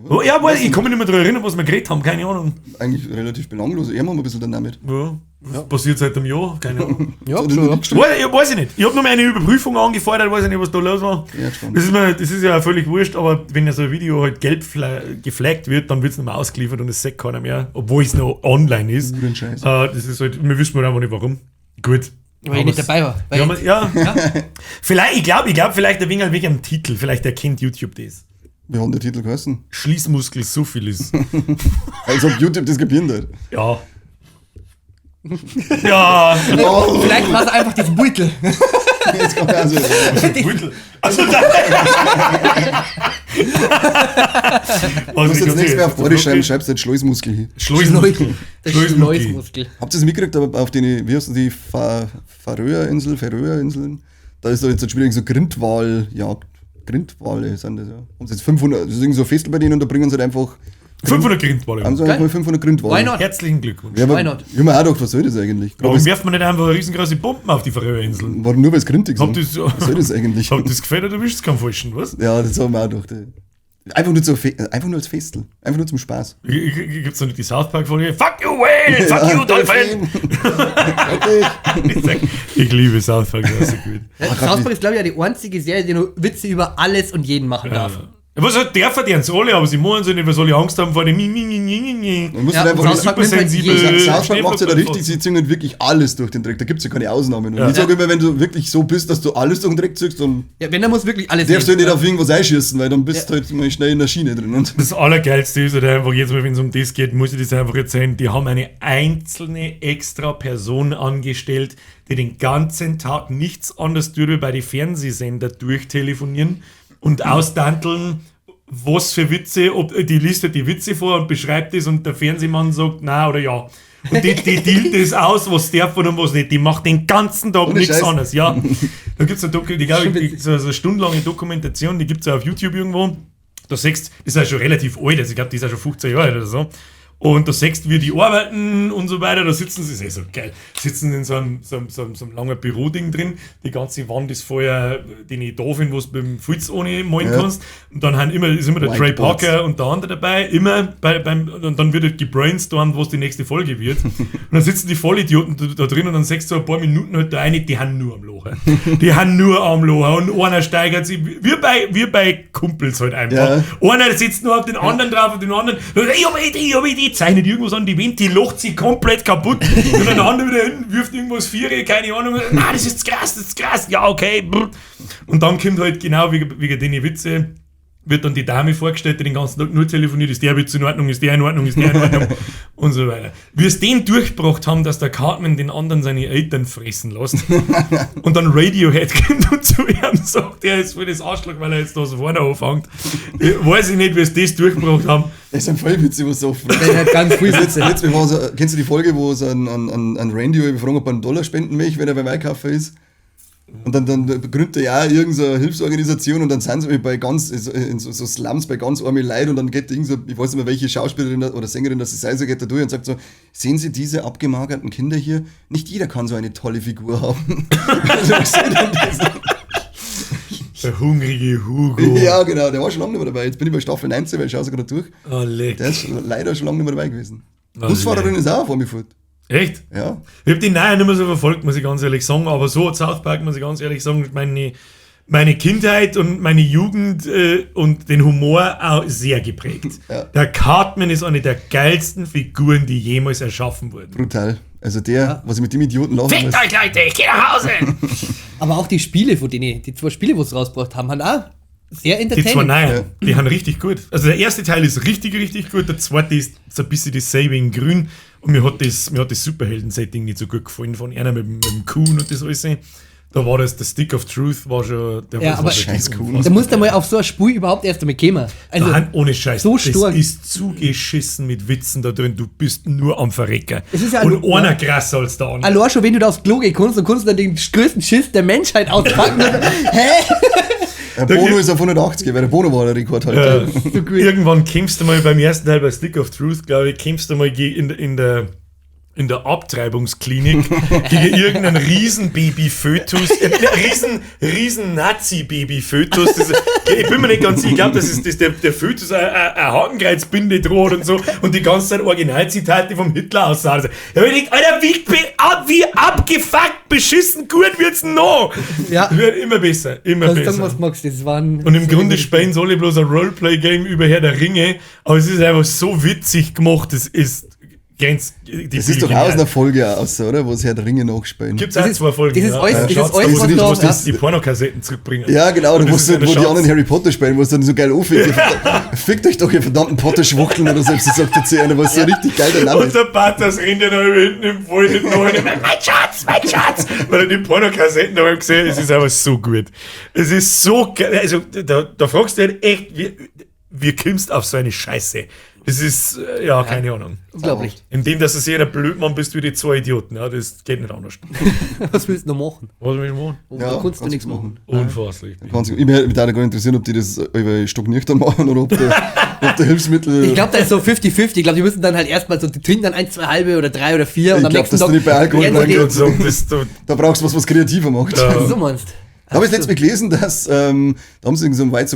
Oh, ja, weiß ich, ich kann mich nicht mehr daran erinnern, was wir geredet haben, keine Ahnung. Eigentlich relativ belanglos. Er machen wir ein bisschen dann damit. Ja, was passiert seit einem Jahr, keine Ahnung. ja, So, schon, ja. das ist Weiß ich nicht. Ich habe nur mal eine Überprüfung angefordert, weiß ich nicht, was da los war. Ja, gespannt. Das ist ja völlig wurscht, aber wenn ja so ein Video halt gelb geflaggt wird, dann wird es nicht mehr ausgeliefert und es sagt keiner mehr, obwohl es noch online ist. Guten Scheiß. Das ist halt, wir wissen halt einfach nicht warum. Gut. Weil ich nicht dabei war. Weil Ja, ja. Vielleicht, ich glaube, vielleicht ein wenig wegen dem Titel, vielleicht erkennt YouTube das. Wie hat der Titel geheißen? Schließmuskel so viel ist. Als ob YouTube das kapieren hat. Ja. Ja. Oh, Vielleicht war es einfach das Beutel. jetzt kommt also. Beutel. Also da. Du musst jetzt nichts mehr auf Borde schreiben, schreibst jetzt Schleusmuskel hin. Schleusmuskel. Der Schleusmuskel. Schleusmuskel. Habt ihr das mitgekriegt, aber auf den, wie heißt die, Färöerinseln, da ist da jetzt schon wieder so Grindwaljagd. Grindwale sind das ja. Haben sie jetzt 500, das ist irgendwie so ein Festival bei denen und da bringen sie halt einfach, 500 Grindwale. haben sie einfach mal 500 Grindwale. Why not? Herzlichen Glückwunsch. Ja, aber Why not? Ich hab mir auch gedacht, was soll das eigentlich? Warum Warum, wirft man nicht einfach riesengroße Bomben auf die Färöerinseln? warum nur, weil es grindig Hab sind? das, Was soll das eigentlich? hab das gefällt oder wischst du keinen falschen, was? Ja, das haben wir auch gedacht. ey. Einfach nur, einfach nur als Festel. Einfach nur zum Spaß. Gibt's noch nicht die South Park-Folge? Fuck you, Whale! Fuck you, Dolphin! Fertig. Ich sag, ich liebe South Park, das ist so gut. Ja, South Park ist, glaube ich, ja die einzige Serie, die nur Witze über alles und jeden machen darf. Was halt dürfen die alle, aber sie machen sie nicht, weil sie alle Angst haben vor dem. Man muss Ja, halt einfach und nicht South Park nimmt halt supersensibel. South Park macht ja da Schneeflocken- richtig, sie ziehen halt wirklich alles durch den Dreck. Da gibt es ja keine Ausnahmen. Und Ja. ich sage immer, wenn du wirklich so bist, dass du alles durch den Dreck ziehst, dann Ja, wenn, dann muss wirklich alles darfst du nehmen. nicht auf irgendwas einschießen, weil dann bist du halt mal schnell in der Schiene drin. Und Das Allergeilste ist halt einfach, jetzt mal, wenn es um das geht, muss ich das einfach erzählen, die haben eine einzelne extra Person angestellt, die den ganzen Tag nichts anderes tut, wie bei den Fernsehsender durchtelefonieren und ausdanteln, was für Witze, ob die liest halt die Witze vor und beschreibt es und der Fernsehmann sagt na oder ja. Und die dealt das aus, was darf und was nicht. Die macht den ganzen Tag Ohne nichts Scheiß. anderes. Ja. Da gibt es eine, Doku, die, glaub ich, Schon die, so, so eine stundenlange Dokumentation, die gibt es ja auf YouTube irgendwo. Da siehst das ist ja schon relativ alt, also ich glaube, die ist ja schon 15 Jahre alt oder so. Und da siehst du, wie die arbeiten und so weiter. Da sitzen sie, ist eh so geil, sitzen in so einem langen Büroding drin. Die ganze Wand ist vorher die Tafeln, wo du mit dem Fulz ohne malen Ja. kannst. Und dann haben immer, ist immer der Trey Whiteboards. Parker und der andere dabei, immer und dann wird halt gebrainstormt, was die nächste Folge wird. Und dann sitzen die Vollidioten da drin und dann sagst du so ein paar Minuten halt da eine, die haben nur am Locher. Die haben nur am Locher und einer steigert sich, wie bei Kumpels halt einfach. Ja. Einer sitzt nur auf den anderen drauf und den anderen, ich hab eine Idee, ich hab eine Idee, zeichnet irgendwas an die Wand, die lacht sich komplett kaputt. Und dann der andere wieder hinten wirft irgendwas Viere, keine Ahnung, nein, das ist krass, das ist krass, ja, okay. brr. Und dann kommt halt genau wegen den Witze, wird dann die Dame vorgestellt, die den ganzen Tag nur telefoniert, ist der Witz in Ordnung, ist der in Ordnung, ist der in Ordnung und so weiter. Wie es den durchgebracht haben, dass der Cartman den anderen seine Eltern fressen lässt und dann Radiohead kommt und zu ihm sagt, er ist voll das Arschloch, weil er jetzt da so vorne anfängt. Weiß ich nicht, wie es das durchgebracht haben. das ist ein voll witzig, was so Der hat ganz viel Witze. Letztes Mal war so, kennst du die Folge, wo so ein Randy fragen, ob er einen Dollar spenden möchte, wenn er beim Einkaufen ist? Und dann gründet er ja irgendeine so Hilfsorganisation und dann sind sie bei ganz, in so Slums bei ganz armen Leuten und dann geht irgend so, ich weiß nicht mehr, welche Schauspielerin oder Sängerin das sei, so geht da durch und sagt so, sehen Sie diese abgemagerten Kinder hier? Nicht jeder kann so eine tolle Figur haben. Also, was soll denn das? Der hungrige Hugo. Ja, genau, der war schon lange nicht mehr dabei. Jetzt bin ich bei Staffel 19, weil ich schaue sie gerade durch. Oh, leck. Der ist leider schon lange nicht mehr dabei gewesen. Oh, Busfahrerin ist auch vor mir fort. Echt? Ja. Ich hab die Neuen nicht mehr so verfolgt, muss ich ganz ehrlich sagen, aber so hat South Park, muss ich ganz ehrlich sagen, meine Kindheit und meine Jugend und den Humor auch sehr geprägt. Ja. Der Cartman ist eine der geilsten Figuren, die jemals erschaffen wurden. Brutal. Also der, was ich mit dem Idioten lachen Fickt muss. euch, Leute, ich geh nach Hause! Aber auch die Spiele, von denen, die zwei Spiele, die sie rausgebracht haben, haben auch sehr Die zwei entertaining. neuen, die haben richtig gut. Also der erste Teil ist richtig, richtig gut, der zweite ist so ein bisschen das selbe in grün und mir hat das Superhelden-Setting nicht so gut gefallen von einer mit dem Kuhn und das alles. Da war das, der Stick of Truth war schon, der Ja, war aber- schon Scheiß Kuhn. Da musst du mal auf so ein Spiel überhaupt erst einmal kommen. Also, Nein, ohne Scheiß. so das stark. ist zugeschissen mit Witzen da drin. Du bist nur am Verrecker. Es ist ja und nur- einer krasser als der andere. allein schon, wenn du da aufs Klo gehen kannst, dann kannst du dann den größten Schiss der Menschheit auspacken. Und, hä? Der Bono ist auf 180, weil der Bono war der Rekordhalter. So gut. Irgendwann kämpfst du mal beim ersten Teil bei Stick of Truth, glaube ich, kämpfst du mal in der in der Abtreibungsklinik gegen irgendeinen Riesen-Baby-Fötus, riesen Nazi-Baby-Fötus. Das- Ich bin mir nicht ganz sicher, ich glaube, das ist das der Fötus eine Hakenkreuzbinde droht und so und die ganze Zeit Originalzitate vom Hitler aussagen. Da hab ich gedacht, Alter, wie abgefuckt, beschissen gut wird's denn noch? Ja. Wird immer besser, immer Kannst besser. sagen, was du magst. Das waren Und im Grunde spielen sie alle bloß ein Roleplay-Game über Herr der Ringe, aber es ist einfach so witzig gemacht, es ist ganz. Die Das ist doch auch aus einer Folge aus, oder? Wo sie Herr der Ringe nachspielen. Gibt's Das auch ist- zwei Folgen. das ist ja. alles- Ja, das ist Schatz, alles, da was wo da- sie die Pornokassetten zurückbringen. Ja, genau, Und da das ist wo, ja der wo die Schatz. anderen Harry Potter spielen, wo es dann so geil anfängt. Fickt euch doch, ihr verdammten Potter-Schwuchteln oder so, sagt der zu einer, was so richtig geil der Name Und ist. der Patas rennt ja noch hinten im Wald hinten rein. Mein Schatz, mein Schatz! Weil er die Pornokassetten da gesehen hat, es ist einfach so gut. Es ist so geil. Also, da fragst du halt echt, wie kommst du auf so eine Scheiße? Das ist, ja, keine Ahnung. Unglaublich. Indem, dass du sehr ein Blödmann bist wie die zwei Idioten. Ja, das geht nicht anders. Was willst du noch machen? Was will ich machen? Da kannst du nichts machen. Unfasslich. Kannst du- Ich mich würde auch gar interessieren, ob die das über stocknüchtern machen oder ob da Hilfsmittel. Ich glaube, da ist so 50-50. Ich glaube, die müssen dann halt erstmal so, die trinken dann ein, zwei halbe oder drei oder vier und Ich am glaub, nächsten dass du Tag. nicht bei Alkohol lernen sie bleiben Und so, das, da, da brauchst du was, was kreativer macht. Ja. So meinst Da habe ich letztens mal gelesen, dass da haben sie irgend so einen White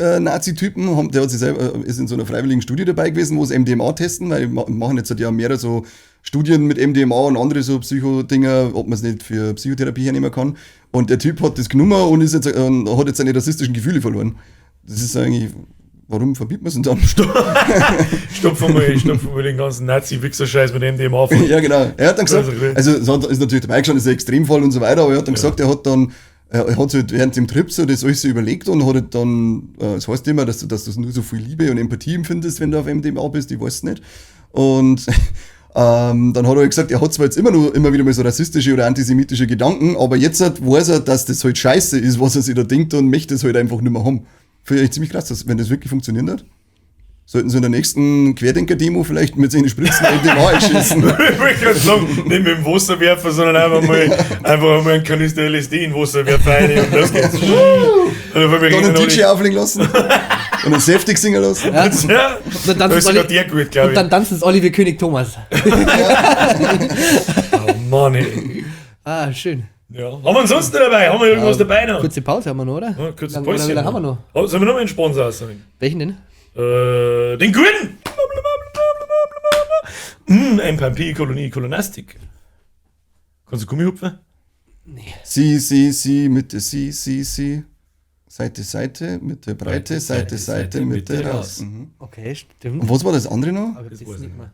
Supremacy-Nazi-Typen, der hat sich selber, ist in so einer freiwilligen Studie dabei gewesen, wo sie MDMA testen, weil die machen jetzt seit Jahren mehrere so Studien mit MDMA und andere so Psychodinger, ob man es nicht für Psychotherapie hernehmen kann. Und der Typ hat das genommen und, ist jetzt, und hat jetzt seine rassistischen Gefühle verloren. Das ist eigentlich, warum verbietet man es denn dann? Stopfen wir den ganzen Nazi-Wichser-Scheiß mit MDMA voll. Ja, genau. Er hat dann gesagt, also es ist natürlich dabei gestanden, ist ein Extremfall und so weiter, aber er hat dann gesagt, er hat dann, er hat sich während dem Trip so das alles so überlegt und hat halt dann, es heißt immer, dass du nur so viel Liebe und Empathie empfindest, wenn du auf MDMA bist, ich weiß es nicht. Und dann hat er halt gesagt, er hat zwar jetzt immer wieder mal so rassistische oder antisemitische Gedanken, aber jetzt weiß er, dass das halt scheiße ist, was er sich da denkt und möchte es halt einfach nicht mehr haben. Finde ich ziemlich krass, dass, wenn das wirklich funktioniert hat. Sollten sie in der nächsten Querdenker-Demo vielleicht mit seinen Spritzen MDMA einschießen. Ich wollte gerade sagen, nicht mit dem Wasser werfen, sondern einfach mal einen Kanister LSD in Wasser werfen rein und los geht's. Und dann einen DJ auflegen lassen und einen Safety singen lassen. Ja. Ja. Und dann tanzen alle, gut, und dann tanzen es alle wie König Thomas. Oh Mann, ey. Ah, schön. Ja. Haben wir ansonsten dabei? Haben wir irgendwas dabei noch? Kurze Pause haben wir noch, oder? Ja, kurze Pause. Wie lange haben wir noch? Oh, sollen wir noch mal einen Sponsor aussagen? Welchen denn? Den Grünen! MPMP, Kolonie, Kolonastik. Kannst du Gummi hupfen? Nee. Sie, sie, sie, Mitte, sie, sie, sie. Seite, Seite, Mitte, Breite, Seite, Seite, Mitte, raus. Mhm. Okay, stimmt. Und was war das andere noch? Aber das ist nicht mehr.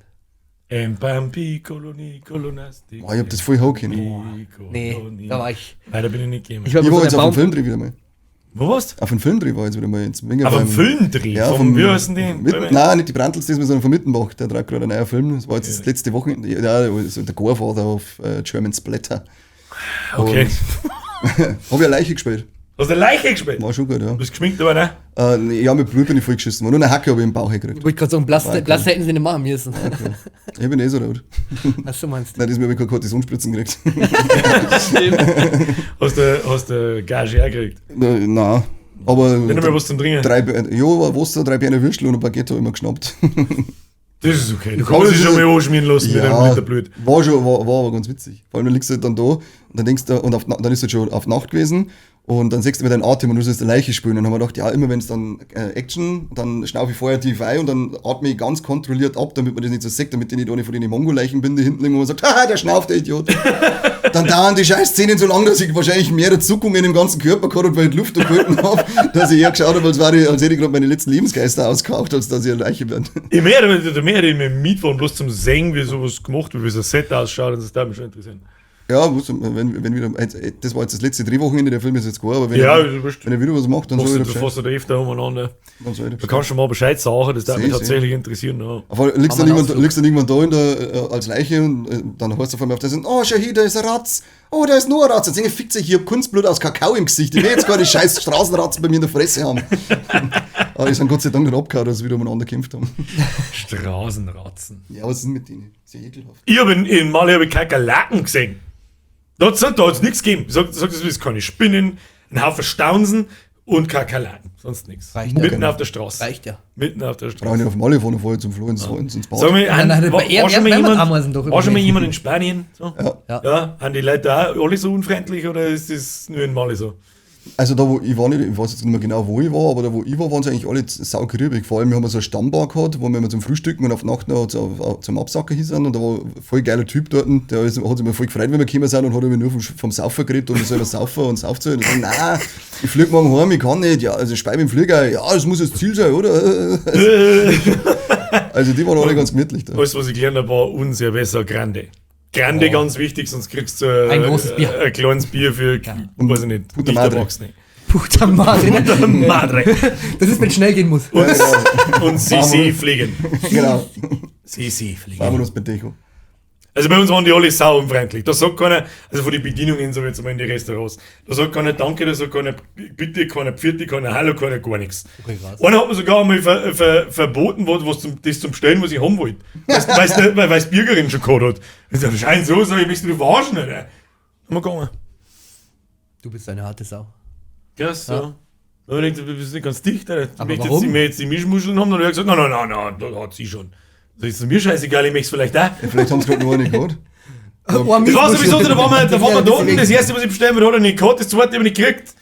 MPMP, Kolonie, Kolonastik. Oh, ich hab das voll hochgenommen. Nee, da war ich. Leider bin ich nicht gekommen. Ich war jetzt auf dem Filmdreh wieder mal. Wo warst du? Auf dem Filmdreh war ich jetzt wieder mal ins Auf dem Filmdreh? Ja, vom, wie heißen die? Nein, nicht die Brandls, sondern von Mittenbach. Der trägt gerade einen neuen Film. Das war jetzt das letzte Wochenende. Ja, so der Gorefather of German Splatter. Okay. Hab ich eine Leiche gespielt. Hast du eine Leiche gespielt? War schon gut, ja. Du bist geschminkt, aber ne? Ja, mit Blut bin ich voll geschissen. Nur eine Hacke habe ich im Bauch gekriegt. Ich wollte gerade sagen, Blass hätten sie nicht machen müssen. Okay. Ich bin eh so rot. Ach so, meinst du? Nein, das habe ich keine Kortisonspritzen gekriegt. Hast du Gage auch gekriegt? Nein. Aber. Nicht mehr was zum Trinken? Ja, Wasser, 3 Berner Würstel und ein Baguette habe ich immer geschnappt. Das ist okay. Du kannst dich schon mal anschmieren lassen mit einem Liter Blut. War aber ganz witzig. Vor allem, dann liegst du halt dann da und dann denkst du, und dann ist es halt schon auf Nacht gewesen. Und dann siehst du mit deinem Atem und du sollst eine Leiche spülen. Und dann haben wir gedacht, ja, immer wenn es dann Action, dann schnaufe ich vorher tief ein und dann atme ich ganz kontrolliert ab, damit man das nicht so sieht, damit ich nicht ohne von den Mongo-Leichen bin, die hinten liegen und man sagt, haha, der schnauft, der Idiot. Dann dauern die scheiß Szenen so lang, dass ich wahrscheinlich mehrere Zuckungen im ganzen Körper gehabt habe, weil ich Luft gehalten habe, dass ich eher geschaut habe, als hätte ich gerade meine letzten Lebensgeister ausgehaucht, als dass ich eine Leiche bin. Ich mehr mit dem Mietwagen bloß zum Sehen, wie sowas gemacht wird, wie so ein Set ausschaut, und das würde mich schon interessieren. Ja, wenn wieder, das war jetzt das letzte Drehwochenende, der Film ist jetzt gar, aber wenn, ja, wenn er wieder was macht, dann soll ich Bescheid. Du öfter umeinander. Du kannst schon mal Bescheid sagen, das würde mich tatsächlich interessieren. Ja. Aber liegst dann irgendwann da in der, als Leiche und dann heißt es auf einmal auf der Seite, oh, schau hier, da ist ein Ratz, oh, da ist nur ein Ratz. Jetzt denke ich, fickt sich, ich hab Kunstblut aus Kakao im Gesicht, ich will jetzt keine scheiß Straßenratzen bei mir in der Fresse haben. Aber die sind Gott sei Dank nicht abgehauen, dass sie wieder umeinander gekämpft haben. Straßenratzen. Ja, was ist denn mit denen? Sehr ekelhaft. Ich habe in Mali hab ich Kakerlaken gesehen. Da hat es nichts gegeben. Sag, das ist keine Spinnen, ein Haufen Staunsen und Kakerlaken. Sonst nichts. Mitten auf der Straße. Reicht ja. Mitten auf der Straße. Brauche ich auf Mali fahren, vorher zum Flo ins Bad. Sag mal, war schon mal jemand in Spanien? So? Ja. Ja. Haben die Leute da auch alle so unfreundlich oder ist das nur in Mali so? Also da, wo ich war, nicht, ich weiß jetzt nicht mehr genau, wo ich war, aber da, wo ich war, waren sie eigentlich alle saugriebig. Vor allem, wir haben so eine Stammbar gehabt, wo wir immer zum Frühstücken und auf Nacht noch zum Absacker hießen. Und da war ein voll geiler Typ dort, der hat sich immer voll gefreut, wenn wir gekommen sind und hat immer nur vom Saufen geredet und wir sollen saufen und saufen. Und ich sag, nein, ich flieg morgen heim, ich kann nicht. Ja, also ich speib im Flieger, ja, das muss das Ziel sein, oder? Also die waren alle ganz gemütlich da. Alles, was ich gelernt habe, war un cerveza grande. Grande, oh. Ganz wichtig, sonst kriegst du ein großes Bier. Ein kleines Bier für, ja. Weiß ich nicht, Puta Madre. Puta Madre. Puta Madre. Das ist, wenn es schnell gehen muss. Und, und CC fliegen. Genau. CC fliegen. Vámonos, pendejo. Also bei uns waren die alle sau unfreundlich. Da sagt keiner, also von den Bedienungen so jetzt mal in die Restaurants, da sagt keiner Danke, da sagt keiner Bitte, keiner Pfiat, keiner Hallo, keiner gar nichts. Okay, einer hat mir sogar einmal verboten, was das zum Bestellen, was ich haben wollte. Weil es Bürgerin schon gehabt hat. Ich sag, scheint so, sag ich, möchtest du verarschen, oder? Haben wir gegangen. Du bist eine harte Sau. Ja, so. Ja. Da ich gedacht, du bist nicht ganz dicht, oder? Aber möchte warum? jetzt die Mischmuscheln haben, dann habe ich gesagt, nein, da hat sie schon. Das ist mir scheißegal, ich möchte es vielleicht auch. Ja, vielleicht haben sie gerade nur eine gehabt. Das war sowieso so, da waren wir da unten, das erste, was ich bestellen wollte, hat er nicht gehabt, das zweite habe ich nicht gekriegt.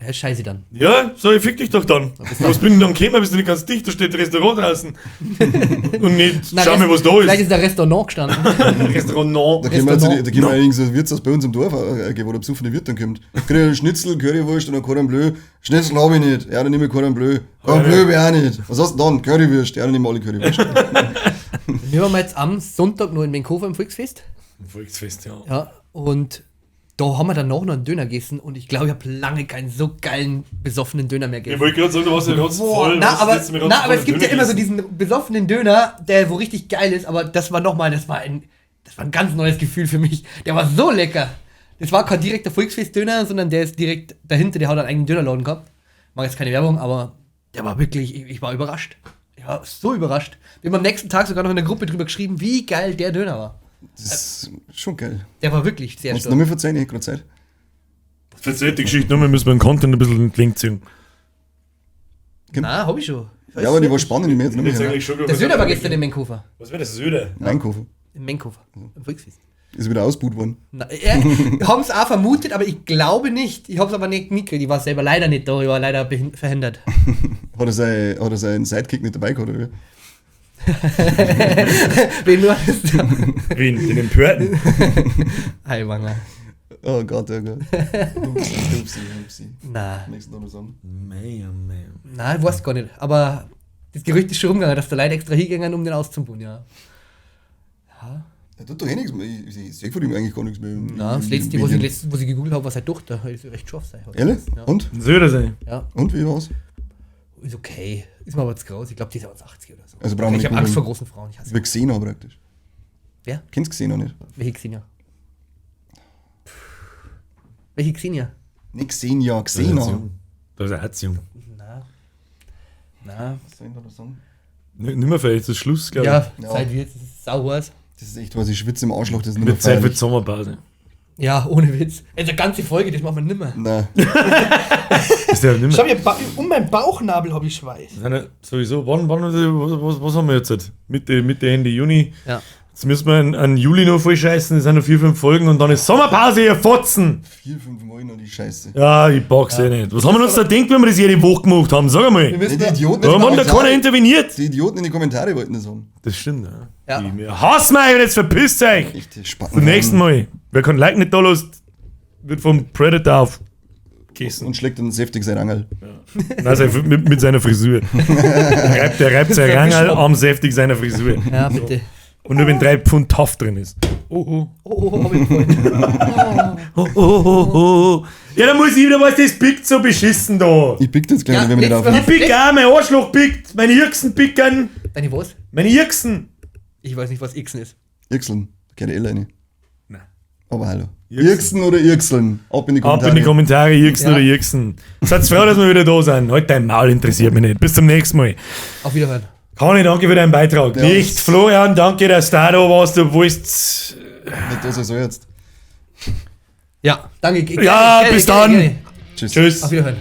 Ja, scheiße dann. Ja, so, ich fick dich doch dann. Was bin ich dann gekommen? Bist du nicht ganz dicht? Da steht Restaurant draußen. Und nicht, Na, schau mal, was da Vielleicht ist. ist der Restaurant gestanden. Restaurant. Da können wir, Restaurant. da können wir irgend so ein Wirtshaus bei uns im Dorf gehen, wo der besoffene Wirt dann kommt. Krieg ich einen Schnitzel, Currywurst und ein Cordon Bleu. Schnitzel hab ich nicht. Ja, dann nehme ich Cordon Bleu. Cordon Bleu hab ich auch nicht. Was hast du denn dann? Currywurst. Ja, dann nehmen wir alle Currywurst. Wir waren jetzt am Sonntag noch in Menkofer im Volksfest. Volksfest, ja. Ja, und da haben wir danach noch einen Döner gegessen und ich glaube, ich habe lange keinen so geilen besoffenen Döner mehr Ich gegessen. wollte gerade sagen, du warst ja ganz voll. Na, was aber, letzte Mal ganz na, aber voll es gibt ja Döner immer so gegessen. diesen besoffenen Döner, der wo richtig geil ist, aber das war nochmal, das war ein ganz neues Gefühl für mich. Der war so lecker. Das war kein direkter Volksfest-Döner, sondern der ist direkt dahinter, der hat einen eigenen Dönerladen gehabt. Mach jetzt keine Werbung, aber der war wirklich, ich war überrascht. Ich war so überrascht. Wir haben am nächsten Tag sogar noch in der Gruppe drüber geschrieben, wie geil der Döner war. Das ist schon geil. Der war wirklich sehr Kannst du stark. noch mal verzeihen? Ich hab grad Zeit. Verzählt die Geschichte nochmal, müssen wir den Content ein bisschen in den Kling ziehen. Na, hab ich schon. Ja, aber die war spannend, ich möchte jetzt nicht mehr hören. schon Der Söder war gestern in Menkofer. Was wäre das Söder? Mein Koffer. Im Menkofer. Im Volksfest. Ist wieder ausgebuht worden. Na, haben es auch vermutet, aber ich glaube nicht. Ich hab's aber nicht mitgekriegt. Ich war selber leider nicht da. Ich war leider verhindert. Hat er seinen Sidekick nicht dabei gehabt, oder wie? Wen war das da? Wen? Den Empörten. Heiwanger. Oh Gott, oh Gott. Upsi, upsi, upsi. Na, Nächsten Tag noch sagen. Man, man. na, ich weiß gar nicht. Aber das Gerücht ist schon rumgegangen, dass da Leute extra hingegangen, um den auszubauen, ja. Er tut doch eh nichts mehr. Ich sehe von ihm eigentlich gar nichts mehr. Na, das letzte, was ich, letzte, was ich gegoogelt habe, war seine Tochter. Ist recht scharf sein. Ehrlich? Ja. Und? Söder sein. Ja, Und wie war's? ist okay. Ist mir aber zu groß. Ich glaube, die ist 1,80 oder so. Also brauchen wir ich nicht habe Angst googeln. vor großen Frauen. Ich hasse Wie Xena praktisch. Wer? Kennst Xena nicht? Welche Xenia? Welche Xenia? Nicht Xenia, Xena. Da ist eine Erziehung. Na. Na. Was soll ich da noch sagen? Nicht mehr vielleicht, das ist Schluss, glaube ich. Ja, Ja. Zeit wird, es ist sau heiß. Das ist echt was, ich schwitze im Arschloch, das ist nicht mehr Wird Zeit für die feierlich. Sommerpause. Ja, ohne Witz. Also eine ganze Folge, das machen wir nimmer. Nein. Ist ja nimmer. Schau, ich hab um meinen Bauchnabel habe ich Schweiß. Sind ja sowieso, wann, was haben wir jetzt? Mitte, Ende Juni. Ja. Jetzt müssen wir an Juli noch voll scheißen, das sind noch 4, 5 Folgen und dann ist Sommerpause, ihr Fotzen! 4, 5 Mal noch die Scheiße. Ja, ich pack's eh nicht. Was haben wir uns da gedacht, wenn wir das jede Woche gemacht haben? Sag einmal. Nee, die Idioten in Warum die hat da keiner Kommentare, interveniert? die Idioten in die Kommentare wollten das haben. Das stimmt, ja. Ja. Die Hass mich und jetzt verpisst euch! Echt spannend. Zum nächsten Mal. Wer kein Like nicht da lässt, wird vom Predator aufgegessen. Und schlägt dann säftig sein Angel. Nein, sein, mit seiner Frisur. Der reibt sein Rangel am säftig seiner Frisur. Ja, bitte. Und nur wenn 3 Pfund Taff drin ist. Oh, oh. Oh, oh, hab ich gefreut. Oh, oh, oh, oh. Ja, da muss ich wieder was, das pickt so beschissen da. Ich pick das gleich, Ja, wenn wir nicht letztes aufhören. Mal- Ich pick auch, mein Arschloch pickt, meine Irksen picken. Deine was? Meine Irksen. Ich weiß nicht, was Xen ist. Irkseln. Da kennt ihr eh eine. Nein. Aber hallo. Irkseln. Irksen oder Irkseln? Ab in die Ab Kommentare. in die Kommentare, Irksen Ja. oder Irksen. Seid froh, dass wir wieder da sind. Halt dein Maul interessiert mich nicht. Bis zum nächsten Mal. Auf Wiederhören. Conny, danke für deinen Beitrag. Ja. Nicht Florian, danke, dass du da warst, obwohl es. Nicht das, also jetzt. Ja, danke. Gerne, Ja, gerne, bis gerne, dann. gerne. Tschüss. Tschüss. Auf Wiederhören.